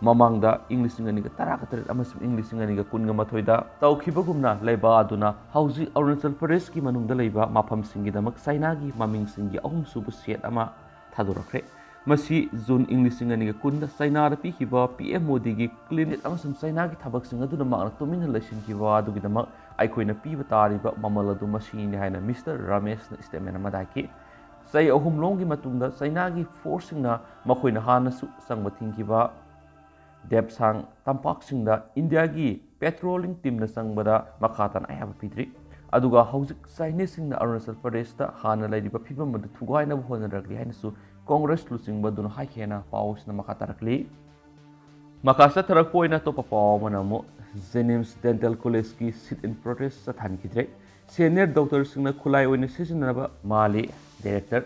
ꯃꯃꯥꯡꯗ ꯏꯪ ꯂꯤꯁꯤꯡ ꯑꯅꯤꯒ ꯇꯔꯥꯒ ꯇꯔꯦꯠ ꯑꯃꯁꯨꯡ ꯏꯪ ꯂꯤꯁꯤꯡ ꯑꯅꯤꯒ ꯀꯨꯟꯒ ꯃꯥꯊꯣꯏꯗ ꯇꯧꯈꯤꯕꯒꯨꯝꯅ ꯂꯩꯕꯥꯛ ꯑꯗꯨꯅ ꯍꯧꯖꯤꯛ ꯑꯔꯨꯅꯥꯆꯜ ꯄ꯭ꯔꯗꯦꯁꯀꯤ ꯃꯅꯨꯡꯗ ꯂꯩꯕ ꯃꯐꯝꯁꯤꯡꯒꯤꯗꯃꯛ ꯆꯩꯅꯥꯒꯤ ꯃꯃꯤꯡꯁꯤꯡꯒꯤ ꯑꯍꯨꯝꯁꯨꯕ set ꯑꯃ ꯊꯥꯗꯣꯔꯛꯈ꯭ꯔꯦ꯫ ꯃꯁꯤ ꯖꯨꯟ ꯏꯪ ꯂꯤꯁꯤꯡ ꯑꯅꯤꯒ ꯀꯨꯟꯗ ꯆꯩꯅꯥꯗ ꯄꯤꯈꯤꯕ P M ꯃꯣꯗꯤꯒꯤ clinic ꯑꯃꯁꯨꯡ ꯆꯩꯅꯥꯒꯤ ꯊꯕꯛꯁꯤꯡ ꯑꯗꯨꯅ ꯃꯍꯥꯛꯅ ꯇꯨꯃꯤꯟꯅ ꯂꯩꯁꯤꯟꯈꯤꯕ ꯑꯗꯨꯒꯤꯗꯃꯛ ꯑꯩꯈꯣꯏꯅ ꯄꯤꯕ ꯇꯥꯔꯤꯕ ꯃꯃꯜ ꯑꯗꯨ ꯃꯁꯤꯅꯤ ꯍꯥꯏꯅ Mister ꯔꯃꯦꯁꯅ statement ꯑꯃꯗ ꯍꯥꯏꯈꯤ꯫ ꯆꯍꯤ ꯑꯍꯨꯝ ꯂꯣꯝꯒꯤ ꯃꯇꯨꯡꯗ ꯆꯩꯅꯥꯒꯤ forceꯁꯤꯡꯅ ꯃꯈꯣꯏꯅ ꯍꯥꯟꯅꯁꯨ ꯆꯪꯕ ꯊꯤꯡꯈꯤꯕ ꯗꯦꯞꯁꯥꯡ ꯇꯝꯄꯥꯛꯁꯤꯡꯗ ꯏꯟꯗꯤꯌꯥꯒꯤ patrolling teamꯅ ꯆꯪꯕꯗ ꯃꯈꯥ ꯇꯥꯅ ꯑꯌꯥꯕ ꯄꯤꯗ꯭ꯔꯤ꯫ ꯑꯗꯨꯒ ꯍꯧꯖꯤꯛ ꯆꯥꯏꯅꯤꯁꯁꯤꯡꯅ ꯑꯔꯨꯅꯥꯆꯜ ꯄ꯭ꯔꯗꯦꯁꯇ ꯍꯥꯟꯅ ꯂꯩꯔꯤꯕ ꯐꯤꯕꯝ ꯑꯗꯨ ꯊꯨꯒꯥꯏꯅꯕ ꯍꯣꯠꯅꯔꯛꯂꯤ ꯍꯥꯏꯅꯁꯨ ꯀꯣꯡꯒ꯭ꯔꯦꯁ ꯂꯨꯆꯤꯡꯕ ꯑꯗꯨꯅ ꯍꯥꯏꯈꯤ ꯍꯥꯏꯅ ꯄꯥꯎꯁꯤꯅ ꯃꯈꯥ ꯇꯥꯔꯛꯂꯤ꯫ ꯃꯈꯥ ꯆꯠꯊꯔꯛꯄ ꯑꯣꯏꯅ ꯑꯇꯣꯞꯄ ꯄꯥꯎ ꯑꯃꯅ ꯑꯃꯨꯛ JNIMS Dental Collegeꯀꯤ sit-in protest ꯆꯠꯊꯍꯟꯈꯤꯗ꯭ꯔꯦ꯫ Senior doctorꯁꯤꯡꯅ ꯈꯨꯠꯂꯥꯏ ꯑꯣꯏꯅ ꯁꯤꯖꯤꯟꯅꯅꯕ ꯃꯥꯜꯂꯤ꯫ Director,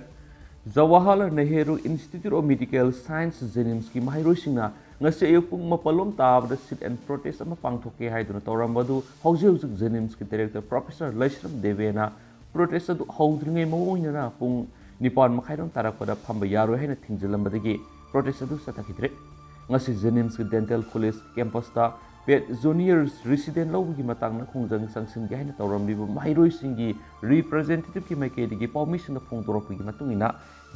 Jawaharlal Nehru Institute of Medical Science, JNIMSꯀꯤ ꯃꯍꯩꯔꯣꯏꯁꯤꯡꯅ ꯉꯁꯤ ꯑꯌꯨꯛ ꯄꯨꯡ ꯃꯥꯄꯜ ꯂꯣꯝ ꯇꯥꯕꯗ sit-in protest ꯑꯃ ꯄꯥꯡꯊꯣꯛꯀꯦ ꯍꯥꯏꯗꯨꯅ ꯇꯧꯔꯝꯕ ꯑꯗꯨ ꯍꯧꯖꯤꯛ ꯍꯧꯖꯤꯛ JNIMSꯀꯤ director Professor ꯂꯩꯁ꯭ꯔꯝ ꯗꯦꯕꯦꯅ protest ꯑꯗꯨ ꯍꯧꯗ꯭ꯔꯤꯉꯩ ꯃꯑꯣꯡ ꯑꯣꯏꯅ ꯄꯨꯡ ꯅꯤꯄꯥꯟ ꯃꯈꯥꯏꯔꯣꯝ ꯇꯥꯔꯛꯄꯗ ꯐꯝꯕ ꯌꯥꯔꯣꯏ ꯍꯥꯏꯅ ꯊꯤꯡꯖꯤꯜꯂꯝꯕꯗꯒꯤ protest ꯑꯗꯨ ꯆꯠꯊꯈꯤꯗ꯭ꯔꯦ꯫ ꯉꯁꯤ JNIMSꯀꯤ Dental College campusꯇ pet junior resident ꯂꯧꯕꯒꯤ ꯃꯇꯥꯡꯗ ꯈꯣꯡꯖꯪ ꯆꯪꯁꯤꯟꯒꯦ ꯍꯥꯏꯅ ꯇꯧꯔꯝꯂꯤꯕ ꯃꯍꯩꯔꯣꯏꯁꯤꯡꯒꯤ representativeꯀꯤ ꯃꯥꯏꯀꯩꯗꯒꯤ ꯄꯥꯎꯃꯤꯁꯤꯡꯅ ꯐꯣꯡꯗꯣꯔꯛꯄꯒꯤ ꯃꯇꯨꯡ ꯏꯟꯅ,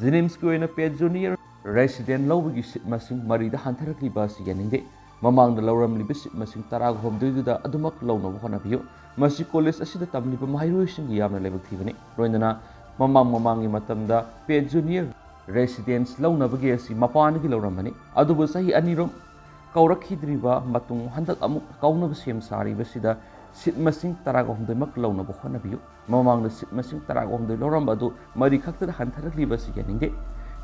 JNIMSꯀꯤ ꯑꯣꯏꯅ pet junior resident ꯂꯧꯕꯒꯤ seat ꯃꯁꯤꯡ ꯃꯔꯤꯗ ꯍꯟꯊꯔꯛꯂꯤꯕ ꯑꯁꯤ ꯌꯥꯅꯤꯡꯗꯦ꯫ ꯃꯃꯥꯡꯗ ꯂꯧꯔꯝꯂꯤꯕ seat ꯃꯁꯤꯡ ꯇꯔꯥꯒ ꯍꯨꯝꯗꯣꯏꯗꯨꯗ ꯑꯗꯨꯃꯛ ꯂꯧꯅꯕ ꯍꯣꯠꯅꯕꯤꯌꯨ꯫ ꯃꯁꯤ college ꯑꯁꯤꯗ ꯇꯝꯂꯤꯕ ꯃꯍꯩꯔꯣꯏꯁꯤꯡꯒꯤ ꯌꯥꯝꯅ ꯂꯥꯏꯕꯛ ꯊꯤꯕꯅꯤ꯫ ꯂꯣꯏꯅꯅ ꯃꯃꯥꯡ ꯃꯃꯥꯡꯒꯤ ꯃꯇꯝꯗ pet junior residents ꯂꯧꯅꯕꯒꯤ ꯑꯁꯤ ꯃꯄꯥꯟꯗꯒꯤ ꯂꯧꯔꯝꯕꯅꯤ꯫ ꯑꯗꯨꯕꯨ ꯆꯍꯤ ꯑꯅꯤꯔꯣꯝ ꯀꯧꯔꯛꯈꯤꯗ꯭ꯔꯤꯕ ꯃꯇꯨꯡ ꯍꯟꯗꯛ ꯑꯃꯨꯛ ꯀꯧꯅꯕ ꯁꯦꯝ ꯁꯥꯔꯤꯕꯁꯤꯗ seat ꯃꯁꯤꯡ ꯇꯔꯥꯒ ꯍꯨꯝꯗꯣꯏꯃꯛ ꯂꯧꯅꯕ ꯍꯣꯠꯅꯕꯤꯌꯨ꯫ ꯃꯃꯥꯡꯗ seat ꯃꯁꯤꯡ ꯇꯔꯥꯒ ꯍꯨꯝꯗꯣꯏ ꯂꯧꯔꯝꯕ ꯑꯗꯨ ꯃꯔꯤ ꯈꯛꯇꯗ ꯍꯟꯊꯔꯛꯂꯤꯕ ꯑꯁꯤ ꯌꯥꯅꯤꯡꯗꯦ꯫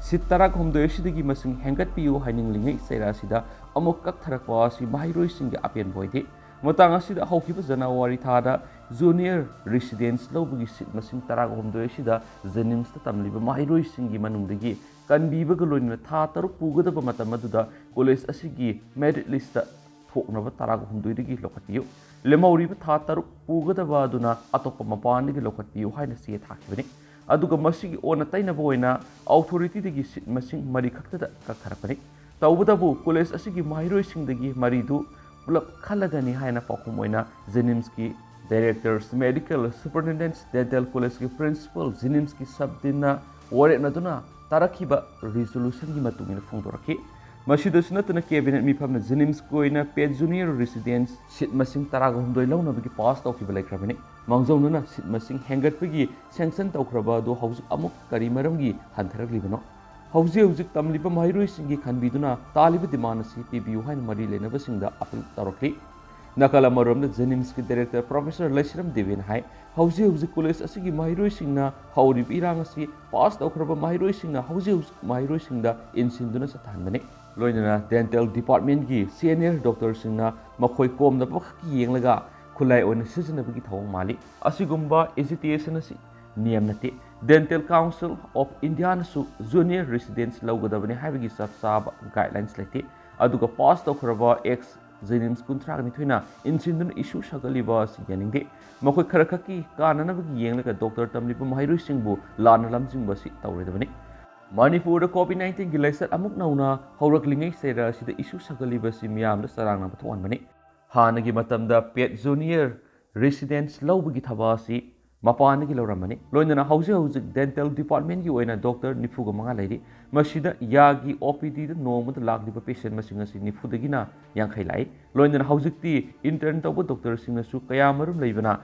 Seat ꯇꯔꯥꯒ ꯍꯨꯝꯗꯣꯏ ꯑꯁꯤꯗꯒꯤ ꯃꯁꯤꯡ ꯍꯦꯟꯒꯠꯄꯤꯌꯨ ꯍꯥꯏꯅꯤꯡꯂꯤꯉꯩ ꯆꯩꯔꯥ ꯑꯁꯤꯗ ꯑꯃꯨꯛ ꯀꯛꯊꯔꯛꯄ ꯑꯁꯤ ꯃꯍꯩꯔꯣꯏꯁꯤꯡꯒꯤ ꯑꯄꯦꯟꯕ ꯑꯣꯏꯗꯦ꯫ ꯃꯇꯥꯡ ꯑꯁꯤꯗ ꯍꯧꯈꯤꯕ January ꯊꯥꯗ junior residents ꯂꯧꯕꯒꯤ seat ꯃꯁꯤꯡ ꯇꯔꯥꯒ ꯍꯨꯝꯗꯣꯏ ꯑꯁꯤꯗ JNIMSꯇ ꯇꯝꯂꯤꯕ ꯃꯍꯩꯔꯣꯏꯁꯤꯡꯒꯤ ꯃꯅꯨꯡꯗꯒꯤ ꯀꯟꯕꯤꯕꯒ ꯂꯣꯏꯅꯅ ꯊꯥ ꯇꯔꯨꯛ ꯄꯨꯒꯗꯕ ꯃꯇꯝ ꯑꯗꯨꯗ college ꯑꯁꯤꯒꯤ merit listꯇ ꯊꯣꯛꯅꯕ ꯇꯔꯥꯒ ꯍꯨꯝꯗꯣꯏꯗꯒꯤ ꯂꯧꯈꯠꯄꯤꯌꯨ꯫ ꯂꯦꯝꯍꯧꯔꯤꯕ ꯊꯥ ꯇꯔꯨꯛ ꯄꯨꯒꯗꯕ ꯑꯗꯨꯅ ꯑꯇꯣꯞꯄ ꯃꯄꯥꯟꯗꯒꯤ ꯂꯧꯈꯠꯄꯤꯌꯨ ꯍꯥꯏꯅ ꯆꯦ ꯊꯥꯈꯤꯕꯅꯤ꯫ ꯑꯗꯨꯒ ꯃꯁꯤꯒꯤ ꯑꯣꯟꯅ ꯇꯩꯅꯕ ꯑꯣꯏꯅ authorityꯗꯒꯤ seat ꯃꯁꯤꯡ ꯃꯔꯤ ꯈꯛꯇꯗ ꯀꯛꯊꯔꯛꯄꯅꯤ꯫ ꯇꯧꯕꯇꯕꯨ college ꯑꯁꯤꯒꯤ ꯃꯍꯩꯔꯣꯏꯁꯤꯡꯗꯒꯤ ꯃꯔꯤꯗꯨ ꯄꯨꯂꯞ ꯈꯜꯂꯒꯅꯤ ꯍꯥꯏꯅ ꯄꯥꯎꯈꯨꯝ ꯑꯣꯏꯅ JNIMSꯀꯤ directors, medical superintendents, dental collegeꯀꯤ principal, JNIMSꯀꯤ sub deanꯅ ꯋꯥꯔꯦꯞꯅꯗꯨꯅ ꯇꯥꯔꯛꯈꯤꯕ resolutionꯒꯤ ꯃꯇꯨꯡ ꯏꯟꯅ ꯐꯣꯡꯗꯣꯔꯛꯈꯤ꯫ ꯃꯁꯤꯗꯁꯨ ꯅꯠꯇꯅ cabinet ꯃꯤꯐꯝꯅ JNIMSꯀꯤ ꯑꯣꯏꯅ pet junior residents seat ꯃꯁꯤꯡ ꯇꯔꯥꯒ ꯍꯨꯝꯗꯣꯏ ꯂꯧꯅꯕꯒꯤ pass ꯇꯧꯈꯤꯕ ꯂꯩꯈ꯭ꯔꯕꯅꯤ꯫ ꯃꯥꯡꯖꯧꯅꯅ seat ꯃꯁꯤꯡ ꯍꯦꯟꯒꯠꯄꯒꯤ sanction ꯇꯧꯈ꯭ꯔꯕ ꯑꯗꯨ ꯍꯧꯖꯤꯛ ꯑꯃꯨꯛ ꯀꯔꯤ ꯃꯔꯝꯒꯤ ꯍꯟꯊꯔꯛꯂꯤꯕꯅꯣ? ꯍꯧꯖꯤꯛ ꯍꯧꯖꯤꯛ ꯇꯝꯂꯤꯕ ꯃꯍꯩꯔꯣꯏꯁꯤꯡꯒꯤ ꯈꯟꯕꯤꯗꯨꯅ ꯇꯥꯜꯂꯤꯕ demand ꯑꯁꯤ ꯄꯤꯕꯤꯌꯨ ꯍꯥꯏꯅ ꯃꯔꯤ ꯂꯩꯅꯕꯁꯤꯡꯗ appeal ꯇꯧꯔꯛꯂꯤ꯫ ꯅꯥꯀꯜ ꯑꯃꯔꯣꯝꯗ JNIMSꯀꯤ director professor ꯂꯩꯁꯤꯔꯝ ꯗꯦꯕꯦꯅ ꯍꯥꯏ, ꯍꯧꯖꯤꯛ ꯍꯧꯖꯤꯛ college ꯑꯁꯤꯒꯤ ꯃꯍꯩꯔꯣꯏꯁꯤꯡꯅ ꯍꯧꯔꯤꯕ ꯏꯔꯥꯡ ꯑꯁꯤ pass ꯇꯧꯈ꯭ꯔꯕ ꯃꯍꯩꯔꯣꯏꯁꯤꯡꯅ ꯍꯧꯖꯤꯛ ꯍꯧꯖꯤꯛ ꯃꯍꯩꯔꯣꯏꯁꯤꯡꯗ ꯏꯟꯁꯤꯟꯗꯨꯅ ꯆꯠꯊꯍꯟꯕꯅꯤ꯫ ꯂꯣꯏꯅꯅ dental departmentꯀꯤ senior doctorꯁꯤꯡꯅ ꯃꯈꯣꯏ ꯀꯣꯝꯅꯕ ꯈꯛꯀꯤ ꯌꯦꯡꯂꯒ ꯈꯨꯠꯂꯥꯏ ꯑꯣꯏꯅ ꯁꯤꯖꯤꯟꯅꯕꯒꯤ ꯊꯧꯑꯣꯡ ꯃꯥꯜꯂꯤ꯫ ꯑꯁꯤꯒꯨꯝꯕ agitation ꯑꯁꯤ ꯅꯤꯌꯝ ꯅꯠꯇꯦ꯫ Dental Council of Indiaꯅꯁꯨ junior residents ꯂꯧꯒꯗꯕꯅꯤ ꯍꯥꯏꯕꯒꯤ ꯆꯞ ꯆꯥꯕ guidelines ꯂꯩꯇꯦ꯫ ꯑꯗꯨꯒ pass ꯇꯧꯈ꯭ꯔꯕ ex ꯖꯦꯅꯤꯝꯁ ꯀꯨꯟꯊ꯭ꯔꯥ ꯅꯤꯊꯣꯏꯅ ꯏꯟꯁꯤꯟꯗꯨꯅ ꯏꯁꯨ ꯁꯥꯒꯠꯂꯤꯕ ꯑꯁꯤ ꯌꯥꯅꯤꯡꯗꯦ꯫ ꯃꯈꯣꯏ ꯈꯔ ꯈꯛꯀꯤ ꯀꯥꯟꯅꯅꯕꯒꯤ ꯌꯦꯡꯂꯒ ꯗꯣꯛꯇꯔ ꯇꯝꯂꯤꯕ ꯃꯍꯩꯔꯣꯏꯁꯤꯡꯕꯨ ꯂꯥꯟꯅ ꯂꯝꯖꯤꯡꯕ ꯑꯁꯤ ꯇꯧꯔꯣꯏꯗꯕꯅꯤ꯫ ꯃꯅꯤꯄꯨꯔꯗ ꯀꯣꯚꯤꯗ ꯅꯥꯏꯟꯇꯤꯟꯒꯤ ꯂꯥꯏꯆꯠ ꯑꯃꯨꯛ ꯅꯧꯅ ꯍꯧꯔꯛꯂꯤꯉꯩ ꯆꯩꯔ ꯑꯁꯤꯗ ꯏꯁꯨ ꯁꯥꯒꯠꯂꯤꯕ ꯑꯁꯤ ꯃꯤꯌꯥꯝꯗ ꯆꯔꯥꯡꯅꯕ ꯊꯣꯛꯍꯟꯕꯅꯤ꯫ ꯍꯥꯟꯅꯒꯤ ꯃꯇꯝꯗ ꯄꯦꯠ ꯖꯨꯅꯤꯌꯔ ꯔꯦꯁꯤꯗꯦꯟꯁ ꯂꯧꯕꯒꯤ ꯊꯕꯛ ꯑꯁꯤ ꯃꯄꯥꯟꯗꯒꯤ ꯂꯧꯔꯝꯕꯅꯤ꯫ ꯂꯣꯏꯅꯅ ꯍꯧꯖꯤꯛ ꯍꯧꯖꯤꯛ ꯗꯦꯟꯇꯦꯜ ꯗꯤꯄꯥꯔꯠꯃꯦꯟꯒꯤ ꯑꯣꯏꯅ ꯗꯣꯛꯇꯔ ꯅꯤꯐꯨꯒ ꯃꯉꯥ ꯂꯩꯔꯤ꯫ ꯃꯁꯤꯗ ꯌꯥꯒꯤ ꯑꯣ ꯄꯤ ꯗꯤꯗ ꯅꯣꯡꯃꯗ ꯂꯥꯛꯂꯤꯕ ꯄꯦꯁꯦꯟ ꯃꯁꯤꯡ ꯑꯁꯤ ꯅꯤꯐꯨꯗꯒꯤꯅ ꯌꯥꯡꯈꯩ ꯂꯥꯛꯏ꯫ ꯂꯣꯏꯅꯅ ꯍꯧꯖꯤꯛꯇꯤ ꯏꯟꯇꯔꯟ ꯇꯧꯕ ꯗꯣꯛꯇꯔꯁꯤꯡꯅꯁꯨ ꯀꯌꯥ ꯃꯔꯨꯝ ꯂꯩꯕꯅ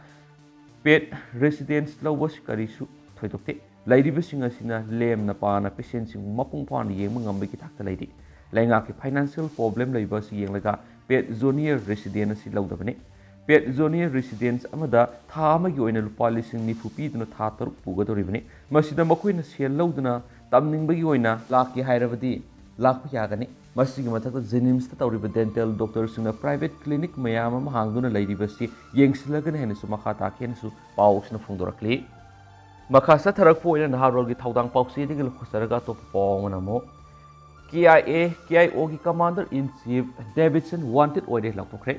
ꯄꯦꯠ ꯔꯦꯁꯤꯗꯦꯟꯁ ꯂꯧꯕꯁꯤ ꯀꯔꯤꯁꯨ ꯊꯣꯏꯗꯣꯛꯇꯦ꯫ ꯂꯩꯔꯤꯕꯁꯤꯡ ꯑꯁꯤꯅ ꯂꯦꯝꯅ ꯄꯥꯅ ꯄꯦꯁꯦꯟꯁꯤꯡ ꯃꯄꯨꯡ ꯐꯥꯅ ꯌꯦꯡꯕ ꯉꯝꯕꯒꯤ ꯊꯥꯛꯇ ꯂꯩꯔꯤ꯫ ꯂꯩꯉꯥꯛꯀꯤ ꯐꯥꯏꯅꯥꯟꯁꯤꯌꯦꯜ ꯄ꯭ꯔꯣꯕ꯭ꯂꯦꯝ ꯂꯩꯕ ꯑꯁꯤ ꯌꯦꯡꯂꯒ ꯄꯦꯠ ꯖꯨꯅꯤꯌꯔ ꯔꯦꯁꯤꯗꯦꯟ ꯑꯁꯤ ꯂꯧꯗꯕꯅꯤ꯫ ꯄꯦꯠ ꯖꯨꯅꯤꯌꯔ ꯔꯦꯁꯤꯗꯦꯟꯁ ꯑꯃꯗ ꯊꯥ ꯑꯃꯒꯤ ꯑꯣꯏꯅ ꯂꯨꯄꯥ ꯂꯤꯁꯤꯡ ꯅꯤꯐꯨ ꯄꯤꯗꯨꯅ ꯊꯥ ꯇꯔꯨꯛ ꯄꯨꯒꯗꯧꯔꯤꯕꯅꯤ꯫ ꯃꯁꯤꯗ ꯃꯈꯣꯏꯅ ꯁꯦꯜ ꯂꯧꯗꯨꯅ ꯇꯝꯅꯤꯡꯕꯒꯤ ꯑꯣꯏꯅ ꯂꯥꯛꯀꯦ ꯍꯥꯏꯔꯕꯗꯤ ꯂꯥꯛꯄ ꯌꯥꯒꯅꯤ꯫ ꯃꯁꯤꯒꯤ ꯃꯊꯛꯇ ꯖꯦꯅꯤꯝꯁꯇ ꯇꯧꯔꯤꯕ ꯗꯦꯟꯇꯦꯜ ꯗꯣꯛꯇꯔꯁꯤꯡꯅ ꯄ꯭ꯔꯥꯏꯚꯦꯠ ꯀ꯭ꯂꯤꯅꯤꯛ ꯃꯌꯥꯝ ꯑꯃ ꯍꯥꯡꯗꯨꯅ ꯂꯩꯔꯤꯕꯁꯤ ꯌꯦꯡꯁꯤꯜꯂꯒꯅꯤ ꯍꯥꯏꯅꯁꯨ ꯃꯈꯥ ꯇꯥꯈꯤ ꯍꯥꯏꯅꯁꯨ ꯄꯥꯎꯁꯤꯅ ꯐꯣꯡꯗꯣꯔꯛꯂꯤ꯫ ꯃꯈꯥ ꯆꯠꯊꯔꯛꯄ ꯑꯣꯏꯅ ꯅꯍꯥꯔꯣꯜꯒꯤ ꯊꯧꯗꯥꯡ ꯄꯥꯎꯆꯦꯗꯒꯤ ꯂꯧꯈꯠꯆꯔꯒ ꯑꯇꯣꯞꯄ ꯄꯥꯎ ꯑꯃꯅ ꯑꯃꯨꯛ ꯀꯦ ꯑꯥꯏ ꯑꯦ, ꯀꯦ ꯑꯥꯏ ꯑꯣꯒꯤ commander in chief ꯗꯦꯕꯤꯗꯁꯟ wanted ꯑꯣꯏꯔꯦ ꯂꯥꯎꯊꯣꯛꯈ꯭ꯔꯦ꯫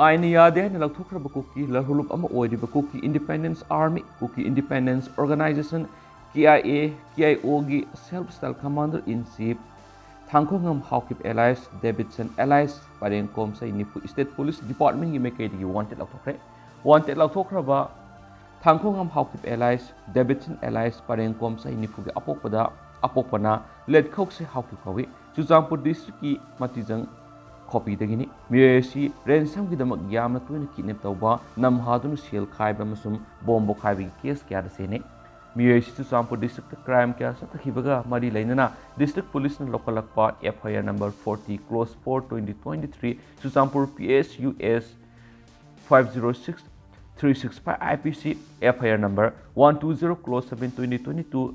ꯑꯥꯏꯟꯅ ꯌꯥꯗꯦ ꯍꯥꯏꯅ ꯂꯧꯊꯣꯛꯈ꯭ꯔꯕ ꯀꯨꯀꯤ ꯂꯍꯨꯂꯨꯞ ꯑꯃ ꯑꯣꯏꯔꯤꯕ ꯀꯨꯀꯤ ꯏꯟꯗꯤꯄꯦꯟꯗꯦꯟꯁ ꯑꯥꯔꯃꯤ, ꯀꯨꯀꯤ independence organisation, K I A, K I ꯑꯣꯒꯤ self style commander in chief ꯊꯥꯡꯈꯣꯉꯝ Haokip alias ꯗꯦꯕꯤꯗꯁꯟ alias ꯄꯔꯦꯡꯀꯣꯝ ꯆꯍꯤ ꯅꯤꯐꯨ state police departmentꯀꯤ ꯃꯥꯏꯀꯩꯗꯒꯤ wanted ꯂꯥꯎꯊꯣꯛꯈ꯭ꯔꯦ꯫ Wanted ꯂꯥꯎꯊꯣꯛꯈ꯭ꯔꯕ ꯊꯥꯡꯈꯣꯉꯝ Haokip alias ꯗꯦꯕꯤꯗꯁꯟ alias ꯄꯔꯦꯡꯀꯣꯝ ꯆꯍꯤ ꯅꯤꯐꯨꯒꯤ ꯑꯄꯣꯛꯄꯗ, ꯑꯄꯣꯛꯄꯅ ꯂꯦꯠꯈꯧꯁꯦ ꯍꯥꯎꯀꯤꯞ ꯀꯧꯏ꯫ ꯆꯨꯔꯆꯥꯟꯄꯨꯔ districtꯀꯤ ꯃꯇꯤꯖꯪ ꯈꯣꯄꯤꯗꯒꯤꯅꯤ꯫ ꯃꯤꯑꯣꯏ ꯑꯁꯤ ꯔꯦꯟꯁꯝꯒꯤꯗꯃꯛ ꯌꯥꯝꯅ ꯇꯣꯏꯅ kidnap ꯇꯧꯕ, ꯅꯝꯍꯥꯗꯨꯅ ꯁꯦꯜ ꯈꯥꯏꯕ ꯑꯃꯁꯨꯡ ꯕꯣꯝ ꯄꯣꯈꯥꯏꯕꯒꯤ case ꯀꯌꯥꯗ ꯆꯦꯟꯅꯩ꯫ ꯃꯤꯑꯣꯏ ꯑꯁꯤ ꯆꯨꯔꯆꯥꯟꯄꯨꯔ districtꯇ crime ꯀꯌꯥ ꯆꯠꯊꯈꯤꯕꯒ ꯃꯔꯤ ꯂꯩꯅꯅ district policeꯅ ꯂꯧꯈꯠꯂꯛꯄ F I R number forty cross four twenty twenty-three, Churachandpur P S U S five zero six three six five I P C, F I R number one two zero cross seven twenty twenty-two,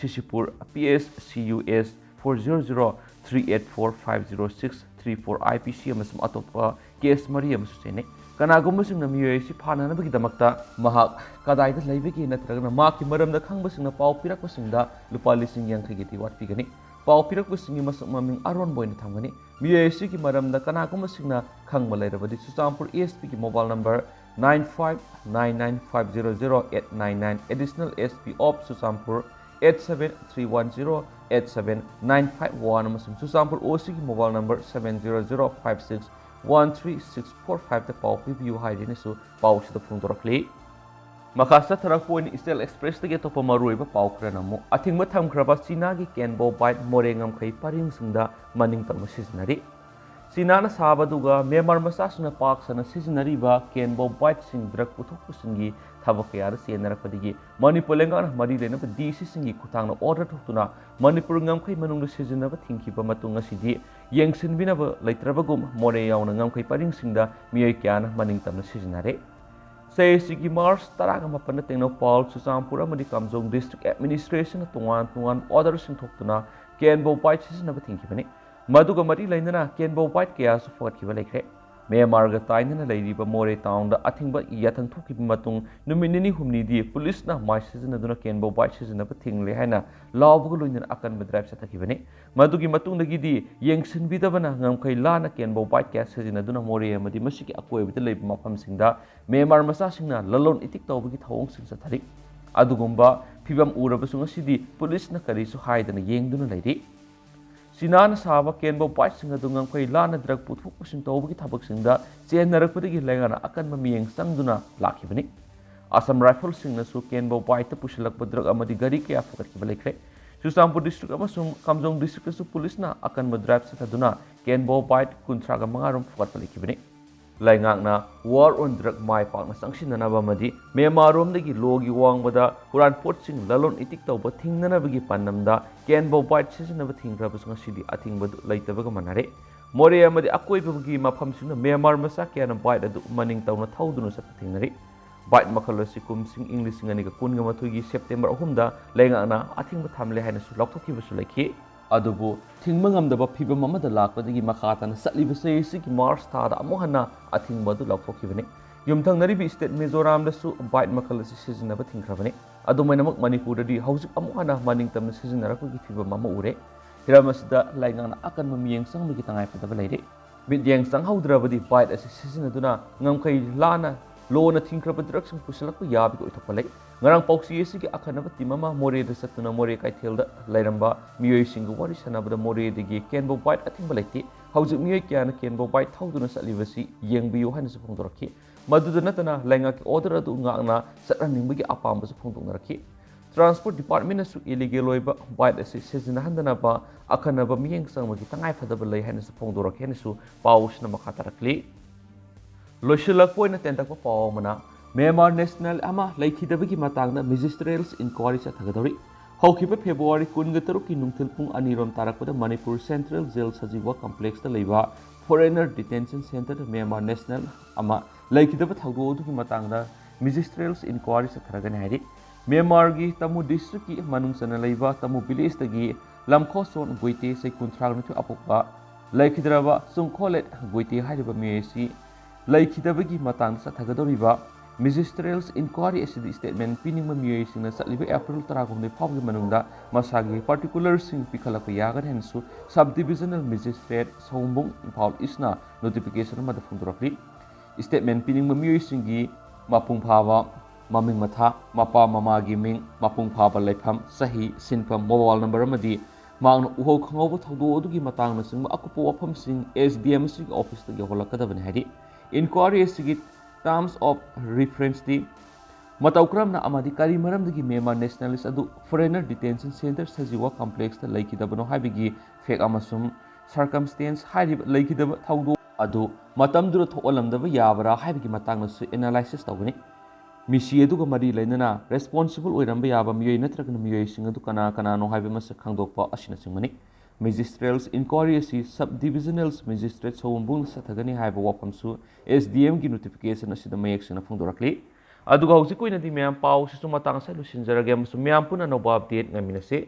Sisipur P S C U S four zero zero three eight four five zero six three four I P C ꯑꯃꯁꯨꯡ ꯑꯇꯣꯞꯄ case ꯃꯔꯤ ꯑꯃꯁꯨ ꯆꯦꯟꯅꯩ꯫ ꯀꯅꯥꯒꯨꯝꯕꯁꯤꯡꯅ ꯃꯤꯑꯣꯏ ꯑꯁꯤ ꯐꯥꯅꯅꯕꯒꯤꯗꯃꯛꯇ ꯃꯍꯥꯛ ꯀꯗꯥꯏꯗ ꯂꯩꯕꯒꯦ ꯅꯠꯇ꯭ꯔꯒꯅ ꯃꯍꯥꯛꯀꯤ ꯃꯔꯝꯗ ꯈꯪꯕꯁꯤꯡꯅ ꯄꯥꯎ ꯄꯤꯔꯛꯄꯁꯤꯡꯗ ꯂꯨꯄꯥ ꯂꯤꯁꯤꯡ ꯌꯥꯡꯈꯩꯒꯤ reward ꯄꯤꯒꯅꯤ꯫ ꯄꯥꯎ ꯄꯤꯔꯛꯄꯁꯤꯡꯒꯤ ꯃꯁꯛ ꯃꯃꯤꯡ ꯑꯔꯣꯟꯕ ꯑꯣꯏꯅ ꯊꯝꯒꯅꯤ꯫ ꯃꯤꯑꯣꯏ ꯑꯁꯤꯒꯤ ꯃꯔꯝꯗ ꯀꯅꯥꯒꯨꯝꯕꯁꯤꯡꯅ ꯈꯪꯕ ꯂꯩꯔꯕꯗꯤ ꯆꯨꯔꯆꯥꯟꯄꯨꯔ ꯑꯦꯁ ꯄꯤꯒꯤ mobile number nine five nine nine five zero zero eight nine nine, Additional S P of Churachandpur eight seven three one zero eight seven nine five one ꯑꯃꯁꯨꯡ ꯆꯨꯔꯆꯥꯟꯄꯨꯔ ꯑꯣ ꯁꯤꯒꯤ mobile number seven zero zero five six one three six four five ꯇ ꯄꯥꯎ ꯄꯤꯕꯤꯌꯨ ꯍꯥꯏꯗꯨꯅꯁꯨ ꯄꯥꯎꯁꯤꯗ ꯐꯣꯡꯗꯣꯔꯛꯂꯤ꯫ ꯃꯈꯥ ꯆꯠꯊꯔꯛꯄ ꯑꯣꯏꯅ ꯏꯁꯇꯦꯜ ꯑꯦꯛꯁꯄ꯭ꯔꯦꯁꯇꯒꯤ ꯑꯇꯣꯞꯄ ꯃꯔꯨꯑꯣꯏꯕ ꯄꯥꯎ ꯈꯔꯅ ꯑꯃꯨꯛ ꯑꯊꯤꯡꯕ ꯊꯝꯈ꯭ꯔꯕ ꯆꯤꯅꯥꯒꯤ ꯀꯦꯟꯕꯣ ꯕꯥꯏꯠ ꯃꯣꯔꯦ ꯉꯝꯈꯩ ꯄꯔꯤꯡꯁꯤꯡꯗ ꯃꯅꯤꯡ ꯇꯝꯅ ꯁꯤꯖꯤꯟꯅꯔꯤ꯫ ꯆꯤꯅꯥꯅ ꯁꯥꯕ ꯑꯗꯨꯒ ꯃ꯭ꯌꯥꯟꯃꯥꯔ ꯃꯆꯥꯁꯤꯡꯅ ꯄꯥꯛ ꯁꯟꯅ ꯁꯤꯖꯤꯟꯅꯔꯤꯕ ꯀꯦꯟꯕꯣ ꯕꯥꯏꯠꯁꯤꯡ ꯗ꯭ꯔꯒ ꯄꯨꯊꯣꯛꯄꯁꯤꯡꯒꯤ ꯊꯕꯛ ꯀꯌꯥꯗ ꯆꯦꯟꯅꯔꯛꯄꯗꯒꯤ ꯃꯅꯤꯄꯨꯔ ꯂꯩꯉꯥꯛꯅ ꯃꯔꯤ ꯂꯩꯅꯕ ꯗꯤ ꯁꯤꯁꯤꯡꯒꯤ ꯈꯨꯠꯊꯥꯡꯗ ꯑꯣꯔꯗꯔ ꯊꯣꯛꯇꯨꯅ ꯃꯅꯤꯄꯨꯔ ꯉꯝꯈꯩ ꯃꯅꯨꯡꯗ ꯁꯤꯖꯤꯟꯅꯕ ꯊꯤꯡꯈꯤꯕ ꯃꯇꯨꯡ ꯑꯁꯤꯗꯤ ꯌꯦꯡꯁꯤꯟꯕꯤꯅꯕ ꯂꯩꯇ꯭ꯔꯕꯒꯨꯝ ꯃꯣꯔꯦ ꯌꯥꯎꯅ ꯉꯝꯈꯩ ꯄꯔꯤꯡꯁꯤꯡꯗ ꯃꯤꯑꯣꯏ ꯀꯌꯥꯅ ꯃꯅꯤꯡ ꯇꯝꯅ ꯁꯤꯖꯤꯟꯅꯔꯦ꯫ ꯁꯤ ꯑꯦ ꯁꯤꯒꯤ ꯃꯥꯔꯆ ꯇꯔꯥꯒ ꯃꯥꯄꯟꯗ ꯇꯦꯡꯅꯧꯄꯥꯜ, ꯆꯨꯔꯆꯥꯟꯄꯨꯔ ꯑꯃꯗꯤ ꯀꯥꯝꯖꯣꯡ ꯗꯤꯁꯇ꯭ꯔꯤꯛ ꯑꯦꯗꯃꯤꯅꯤꯁꯇ꯭ꯔꯦꯁꯟꯅ ꯇꯣꯉꯥꯟ ꯇꯣꯉꯥꯟꯕ ꯑꯣꯔꯗꯔꯁꯤꯡ ꯊꯣꯛꯇꯨꯅ ꯀꯦꯟꯕꯣ ꯕꯥꯏꯠ ꯁꯤꯖꯤꯟꯅꯕ ꯊꯤꯡꯈꯤꯕꯅꯤ꯫ ꯃꯗꯨꯒ ꯃꯔꯤ ꯂꯩꯅꯅ ꯀꯦꯟꯕꯣ ꯕꯥꯏꯠ ꯀꯌꯥꯁꯨ ꯐꯒꯠꯈꯤꯕ ꯂꯩꯈ꯭ꯔꯦ꯫ ꯃ꯭ꯌꯥꯟꯃꯥꯔꯒ ꯇꯥꯏꯅꯅ ꯂꯩꯔꯤꯕ ꯃꯣꯔꯦ ꯇꯥꯎꯟꯗ ꯑꯊꯤꯡꯕ ꯌꯥꯊꯪ ꯊꯣꯛꯈꯤꯕ ꯃꯇꯨꯡ ꯅꯨꯃꯤꯠ ꯅꯤꯅꯤ ꯍꯨꯝꯅꯤꯗꯤ ꯄꯨꯂꯤꯁꯅ ꯃꯥꯏꯛ ꯁꯤꯖꯤꯟꯅꯗꯨꯅ ꯀꯦꯟꯕꯣ ꯕꯥꯏꯠ ꯁꯤꯖꯤꯟꯅꯕ ꯊꯤꯡꯂꯦ ꯍꯥꯏꯅ ꯂꯥꯎꯕꯒ ꯂꯣꯏꯅꯅ ꯑꯀꯟꯕ ꯗ꯭ꯔꯥꯏꯚ ꯆꯠꯊꯈꯤꯕꯅꯤ꯫ ꯃꯗꯨꯒꯤ ꯃꯇꯨꯡꯗꯒꯤꯗꯤ ꯌꯦꯡꯁꯤꯟꯕꯤꯗꯕꯅ ꯉꯝꯈꯩ ꯂꯥꯟꯅ ꯀꯦꯟꯕꯣ ꯕꯥꯏꯠ ꯀꯌꯥ ꯁꯤꯖꯤꯟꯅꯗꯨꯅ ꯃꯣꯔꯦ ꯑꯃꯗꯤ ꯃꯁꯤꯒꯤ ꯑꯀꯣꯏꯕꯗ ꯂꯩꯕ ꯃꯐꯝꯁꯤꯡꯗ ꯃ꯭ꯌꯥꯟꯃꯥꯔ ꯃꯆꯥꯁꯤꯡꯅ ꯂꯂꯣꯟ ꯏꯇꯤꯛ ꯇꯧꯕꯒꯤ ꯊꯧꯑꯣꯡꯁꯤꯡ ꯆꯠꯊꯔꯤ꯫ ꯑꯗꯨꯒꯨꯝꯕ ꯐꯤꯕꯝ ꯎꯔꯕꯁꯨ ꯉꯁꯤꯗꯤ ꯄꯨꯂꯤꯁꯅ ꯀꯔꯤꯁꯨ ꯍꯥꯏꯗꯅ ꯌꯦꯡꯗꯨꯅ ꯂꯩꯔꯤ꯫ ꯆꯤꯅꯥꯅ ꯁꯥꯕ ꯀꯦꯟꯕꯣ ꯕꯥꯏꯠꯁꯤꯡ ꯑꯗꯨ ꯉꯝꯈꯩ ꯂꯥꯟꯅ ꯗ꯭ꯔꯒ ꯄꯨꯊꯣꯛ ꯄꯨꯁꯤꯟ ꯇꯧꯕꯒꯤ ꯊꯕꯛꯁꯤꯡꯗ ꯆꯦꯟꯅꯔꯛꯄꯗꯒꯤ ꯂꯩꯉꯥꯛꯅ ꯑꯀꯟꯕ ꯃꯤꯠꯌꯦꯡ ꯆꯪꯗꯨꯅ ꯂꯥꯛꯈꯤꯕꯅꯤ꯫ ꯑꯁꯥꯝ ꯔꯥꯏꯐꯜꯁꯤꯡꯅꯁꯨ ꯀꯦꯟꯕꯣ ꯕꯥꯏꯠꯇ ꯄꯨꯁꯤꯜꯂꯛꯄ ꯗ꯭ꯔꯒ ꯑꯃꯗꯤ ꯒꯥꯔꯤ ꯀꯌꯥ ꯐꯒꯠꯈꯤꯕ ꯂꯩꯈ꯭ꯔꯦ꯫ ꯆꯨꯔꯆꯥꯟꯄꯨꯔ ꯗꯤꯁꯇ꯭ꯔꯤꯛ ꯑꯃꯁꯨꯡ ꯀꯥꯝꯖꯣꯡ ꯗꯤꯁꯇ꯭ꯔꯤꯛꯇꯁꯨ ꯄꯨꯂꯤꯁꯅ ꯑꯀꯟꯕ ꯗ꯭ꯔꯥꯏꯚ ꯆꯠꯊꯗꯨꯅ ꯀꯦꯟꯕꯣ ꯕꯥꯏꯠ ꯀꯨꯟꯊ꯭ꯔꯥꯒ ꯃꯉꯥ ꯔꯣꯝ ꯐꯒꯠꯄ ꯂꯩꯈꯤꯕꯅꯤ꯫ ꯂꯩꯉꯥꯛꯅ ꯋꯥꯔ ꯑꯣꯟ ꯗ꯭ꯔꯒ ꯃꯥꯏ ꯄꯥꯛꯅ ꯆꯪꯁꯤꯟꯅꯅꯕ ꯑꯃꯗꯤ ꯃ꯭ꯌꯥꯟꯃꯥꯔ ꯔꯣꯝꯗꯒꯤ ꯂꯣꯒꯤ ꯋꯥꯡꯃꯗ ꯍꯨꯔꯥꯟꯄꯣꯠꯁꯤꯡ ꯂꯂꯣꯟ ꯏꯇꯤꯛ ꯇꯧꯕ ꯊꯤꯡꯅꯅꯕꯒꯤ ꯄꯥꯟꯗꯝꯗ ꯀꯦꯟꯕꯣ ꯕꯥꯏꯠ ꯁꯤꯖꯤꯟꯅꯕ ꯊꯤꯡꯈ꯭ꯔꯕꯁꯨ ꯉꯁꯤꯗꯤ ꯑꯊꯤꯡꯕꯗꯨ ꯂꯩꯇꯕꯒ ꯃꯥꯟꯅꯔꯦ꯫ ꯃꯣꯔꯦ ꯑꯃꯗꯤ ꯑꯀꯣꯏꯕꯒꯤ ꯃꯐꯝꯁꯤꯡꯗ ꯃ꯭ꯌꯥꯟꯃꯥꯔ ꯃꯆꯥ ꯀꯌꯥꯅ ꯕꯥꯏꯠ ꯑꯗꯨ ꯃꯅꯤꯡ ꯇꯧꯅ ꯊꯧꯗꯨꯅ ꯆꯠꯄ ꯊꯦꯡꯅꯔꯤ꯫ ꯕꯥꯏꯠ ꯃꯈꯜ ꯑꯁꯤ ꯀꯨꯝꯁꯤꯡ ꯏꯪ ꯂꯤꯁꯤꯡ ꯑꯅꯤꯒ ꯀꯨꯟꯒ ꯃꯥꯊꯣꯏꯒꯤ ꯁꯦꯞꯇꯦꯝꯕꯔ ꯑꯍꯨꯝꯗ ꯂꯩꯉꯥꯛꯅ ꯑꯊꯤꯡꯕ ꯊꯝꯂꯦ ꯍꯥꯏꯅꯁꯨ ꯂꯥꯎꯊꯣꯛꯈꯤꯕꯁꯨ ꯂꯩꯈꯤ꯫ ꯑꯗꯨꯕꯨ ꯊꯤꯡꯕ ꯉꯝꯗꯕ ꯐꯤꯕꯝ ꯑꯃꯗ ꯂꯥꯛꯄꯗꯒꯤ ꯃꯈꯥ ꯇꯥꯅ ꯆꯠꯂꯤꯕ ꯆꯍꯤꯁꯤꯒꯤ ꯃꯥꯔꯆ ꯊꯥꯗ ꯑꯃꯨꯛ ꯍꯟꯅ ꯑꯊꯤꯡꯕ ꯑꯗꯨ ꯂꯥꯎꯊꯣꯛꯈꯤꯕꯅꯤ꯫ ꯌꯨꯝꯊꯪꯅꯔꯤꯕ ꯁ꯭ꯇꯦꯠ ꯃꯤꯖꯣꯔꯥꯝꯗꯁꯨ ꯕꯥꯏꯠ ꯃꯈꯜ ꯑꯁꯤ ꯁꯤꯖꯤꯟꯅꯕ ꯊꯤꯡꯈ꯭ꯔꯕꯅꯤ꯫ ꯑꯗꯨꯃꯥꯏꯅꯃꯛ ꯃꯅꯤꯄꯨꯔꯗꯗꯤ ꯍꯧꯖꯤꯛ ꯑꯃꯨꯛ ꯍꯟꯅ ꯃꯅꯤꯡꯇꯝꯅ ꯁꯤꯖꯤꯟꯅꯔꯛꯄꯒꯤ ꯐꯤꯕꯝ ꯑꯃ ꯎꯔꯦ꯫ ꯍꯤꯔꯝ ꯑꯁꯤꯗ ꯂꯩꯉꯥꯛꯅ ꯑꯀꯟꯕ ꯃꯤꯠꯌꯦꯡ ꯆꯪꯕꯒꯤ ꯇꯉꯥꯏꯐꯗꯕ ꯂꯩꯔꯦ꯫ ꯃꯤꯠꯌꯦꯡ ꯆꯪꯍꯧꯗ꯭ꯔꯕꯗꯤ bike ꯑꯁꯤ ꯁꯤꯖꯤꯟꯅꯗꯨꯅ ꯉꯝꯈꯩ ꯂꯥꯟꯅ ꯂꯣꯅ ꯊꯤꯡꯈ꯭ꯔꯕ drugsꯁꯤꯡ ꯄꯨꯁꯤꯜꯂꯛꯄ ꯌꯥꯕꯒꯤ ꯑꯣꯏꯊꯣꯛꯄ ꯂꯩ꯫ ꯉꯔꯥꯡ ꯄꯥꯎꯆꯦ ꯑꯁꯤꯒꯤ ꯑꯈꯟꯅꯕ team ꯑꯃ ꯃꯣꯔꯦꯗ ꯆꯠꯇꯨꯅ ꯃꯣꯔꯦ ꯀꯩꯊꯦꯜꯗ ꯂꯩꯔꯝꯕ ꯃꯤꯑꯣꯏꯁꯤꯡꯒ ꯋꯥꯔꯤ ꯁꯥꯟꯅꯕꯗ ꯃꯣꯔꯦꯗꯒꯤ ꯀꯦꯟꯕꯣ bike ꯑꯊꯤꯡꯕ ꯂꯩꯇꯦ꯫ ꯍꯧꯖꯤꯛ ꯃꯤꯑꯣꯏ ꯀꯌꯥꯅ ꯀꯦꯟꯕꯣ bike ꯊꯧꯗꯨꯅ ꯆꯠꯂꯤꯕꯁꯤ ꯌꯦꯡꯕꯤꯌꯨ ꯍꯥꯏꯅꯁꯨ ꯐꯣꯡꯗꯣꯔꯛꯈꯤ꯫ ꯃꯗꯨꯗ ꯅꯠꯇꯅ ꯂꯩꯉꯥꯛꯀꯤ order ꯑꯗꯨ ꯉꯥꯛꯅ ꯆꯠꯍꯟꯅꯤꯡꯕꯒꯤ ꯑꯄꯥꯝꯕꯁꯨ ꯐꯣꯡꯗꯣꯛꯅꯔꯛꯈꯤ꯫ Transport Departmentꯅꯁꯨ illegal ꯑꯣꯏꯕ bike ꯑꯁꯤ ꯁꯤꯖꯤꯟꯅꯍꯟꯗꯅꯕ ꯑꯈꯟꯅꯕ ꯃꯤꯠꯌꯦꯡ ꯆꯪꯕꯒꯤ ꯇꯉꯥꯏꯐꯗꯕ ꯂꯩ ꯍꯥꯏꯅꯁꯨ ꯐꯣꯡꯗꯣꯔꯛꯈꯤ ꯍꯥꯏꯅꯁꯨ ꯄꯥꯎ ꯑꯁꯤꯅ ꯃꯈꯥ ꯇꯥꯔꯛꯂꯤ꯫ ꯂꯣꯏꯁꯤꯜꯂꯛꯄ ꯑꯣꯏꯅ ꯇꯦꯟꯇꯛꯄ ꯄꯥꯎ ꯑꯃꯅ, ꯃ꯭ꯌꯥꯟꯃꯥꯔ national ꯑꯃ ꯂꯩꯈꯤꯗꯕꯒꯤ ꯃꯇꯥꯡꯗ magistrate's inquiry ꯆꯠꯊꯒꯗꯧꯔꯤ꯫ ꯍꯧꯈꯤꯕ February ꯀꯨꯟꯒ ꯇꯔꯨꯛꯀꯤ ꯅꯨꯡꯊꯤꯜ ꯄꯨꯡ ꯑꯅꯤꯔꯣꯝ ꯇꯥꯔꯛꯄꯗ ꯃꯅꯤꯄꯨꯔ Central Jail ꯁꯖꯤꯋꯥ complexꯇ ꯂꯩꯕ foreigner detention centreꯗ ꯃ꯭ꯌꯥꯟꯃꯥꯔ national ꯑꯃ ꯂꯩꯈꯤꯗꯕ ꯊꯧꯗꯣꯛ ꯑꯗꯨꯒꯤ ꯃꯇꯥꯡꯗ magistrate's inquiry ꯆꯠꯊꯔꯒꯅꯤ ꯍꯥꯏꯔꯤ꯫ ꯃ꯭ꯌꯥꯟꯃꯥꯔꯒꯤ ꯇꯃꯨ districtꯀꯤ ꯃꯅꯨꯡ ꯆꯟꯅ ꯂꯩꯕ ꯇꯃꯨ villageꯇꯒꯤ ꯂꯝꯈꯣꯁꯣꯟ ꯒꯣꯏꯇꯦ, ꯆꯍꯤ ꯀꯨꯟꯊ꯭ꯔꯥ ꯅꯤꯊꯣꯏ ꯑꯄꯣꯛꯄ, ꯂꯩꯈꯤꯗ꯭ꯔꯕ ꯆꯨꯡꯈꯣꯂꯦꯠ ꯒꯣꯏꯇꯦ ꯍꯥꯏꯔꯤꯕ ꯃꯤꯑꯣꯏ ꯑꯁꯤ ꯂꯩꯈꯤꯗꯕꯒꯤ ꯃꯇꯥꯡꯗ ꯆꯠꯊꯒꯗꯧꯔꯤꯕ magistrate's inquiry ꯑꯁꯤꯗ statement ꯄꯤꯅꯤꯡꯕ ꯃꯤꯑꯣꯏꯁꯤꯡꯅ ꯆꯠꯂꯤꯕ April ꯇꯔꯥꯍꯨꯝꯗꯣꯏ ꯐꯥꯎꯕꯒꯤ ꯃꯅꯨꯡꯗ ꯃꯁꯥꯒꯤ particularꯁꯤꯡ ꯄꯤꯈꯠꯂꯛꯄ ꯌꯥꯒꯅꯤ ꯍꯥꯏꯅꯁꯨ Sub Divisional Magistrate ꯁꯑꯣꯝꯕꯨꯡ Imphal Eastꯅ notification ꯑꯃꯗ ꯐꯣꯡꯗꯣꯔꯛꯂꯤ꯫ Statement ꯄꯤꯅꯤꯡꯕ ꯃꯤꯑꯣꯏꯁꯤꯡꯒꯤ ꯃꯄꯨꯡ ꯐꯥꯕ ꯃꯃꯤꯡ ꯃꯊꯥ, ꯃꯄꯥ ꯃꯃꯥꯒꯤ ꯃꯤꯡ, ꯃꯄꯨꯡ ꯐꯥꯕ ꯂꯩꯐꯝ, ꯆꯍꯤ, ꯁꯤꯟꯐꯝ, mobile number ꯑꯃꯗꯤ ꯃꯍꯥꯛꯅ ꯎꯍꯧ ꯈꯪꯍꯧꯕ ꯊꯧꯗꯣꯛ ꯑꯗꯨꯒꯤ ꯃꯇꯥꯡꯅꯆꯤꯡꯕ ꯑꯀꯨꯞꯄ ꯋꯥꯐꯝꯁꯤꯡ SDM ꯑꯁꯤꯒꯤ officeꯇꯒꯤ ꯌꯧꯍꯜꯂꯛꯀꯗꯕꯅꯤ ꯍꯥꯏꯔꯤ꯫ Inquiry ꯑꯁꯤꯒꯤ terms of referenceꯇꯤ ꯃꯇꯧ ꯀꯔꯝꯅ ꯑꯃꯗꯤ ꯀꯔꯤ ꯃꯔꯝꯗꯒꯤ ꯃ꯭ꯌꯥꯟꯃꯥꯔ nationalist ꯑꯗꯨ foreigner detention centre ꯁꯖꯤꯋꯥ complexꯇ ꯂꯩꯈꯤꯗꯕꯅꯣ ꯍꯥꯏꯕꯒꯤ fact ꯑꯃꯁꯨꯡ circumstance ꯍꯥꯏꯔꯤꯕ ꯂꯩꯈꯤꯗꯕ ꯊꯧꯗꯣꯛ ꯑꯗꯨ ꯃꯇꯝꯗꯨꯗ ꯊꯣꯛꯍꯜꯂꯝꯗꯕ ꯌꯥꯕ꯭ꯔꯥ ꯍꯥꯏꯕꯒꯤ ꯃꯇꯥꯡꯗꯁꯨ analysis ꯇꯧꯒꯅꯤ꯫ ꯃꯤꯁꯤ ꯑꯗꯨꯒ ꯃꯔꯤ ꯂꯩꯅꯅ responsible ꯑꯣꯏꯔꯝꯕ ꯌꯥꯕ ꯃꯤꯑꯣꯏ ꯅꯠꯇ꯭ꯔꯒꯅ ꯃꯤꯑꯣꯏꯁꯤꯡ ꯑꯗꯨ ꯀꯅꯥ ꯀꯅꯥꯅꯣ ꯍꯥꯏꯕ ꯃꯁꯛ ꯈꯪꯗꯣꯛꯄ ꯑꯁꯤꯅꯆꯤꯡꯕꯅꯤ꯫ Magistrate's inquiry ꯑꯁꯤ Sub Divisional Magistrate ꯁꯑꯣꯝꯕꯨꯡꯅ ꯆꯠꯊꯒꯅꯤ ꯍꯥꯏꯕ ꯋꯥꯐꯝꯁꯨ SDMꯒꯤ notification ꯑꯁꯤꯗ ꯃꯌꯦꯛ ꯁꯦꯡꯅ ꯐꯣꯡꯗꯣꯔꯛꯂꯤ꯫ ꯑꯗꯨꯒ ꯍꯧꯖꯤꯛꯀꯤ ꯑꯣꯏꯅꯗꯤ ꯃꯌꯥꯝ ꯄꯥꯎꯁꯤꯁꯨ ꯃꯇꯥꯡ ꯑꯁꯤꯗ ꯂꯣꯏꯁꯤꯟꯖꯔꯒꯦ ꯑꯃꯁꯨꯡ ꯃꯌꯥꯝ ꯄꯨꯟꯅ ꯑꯅꯧꯕ update ꯉꯥꯏꯃꯤꯟꯅꯁꯤ꯫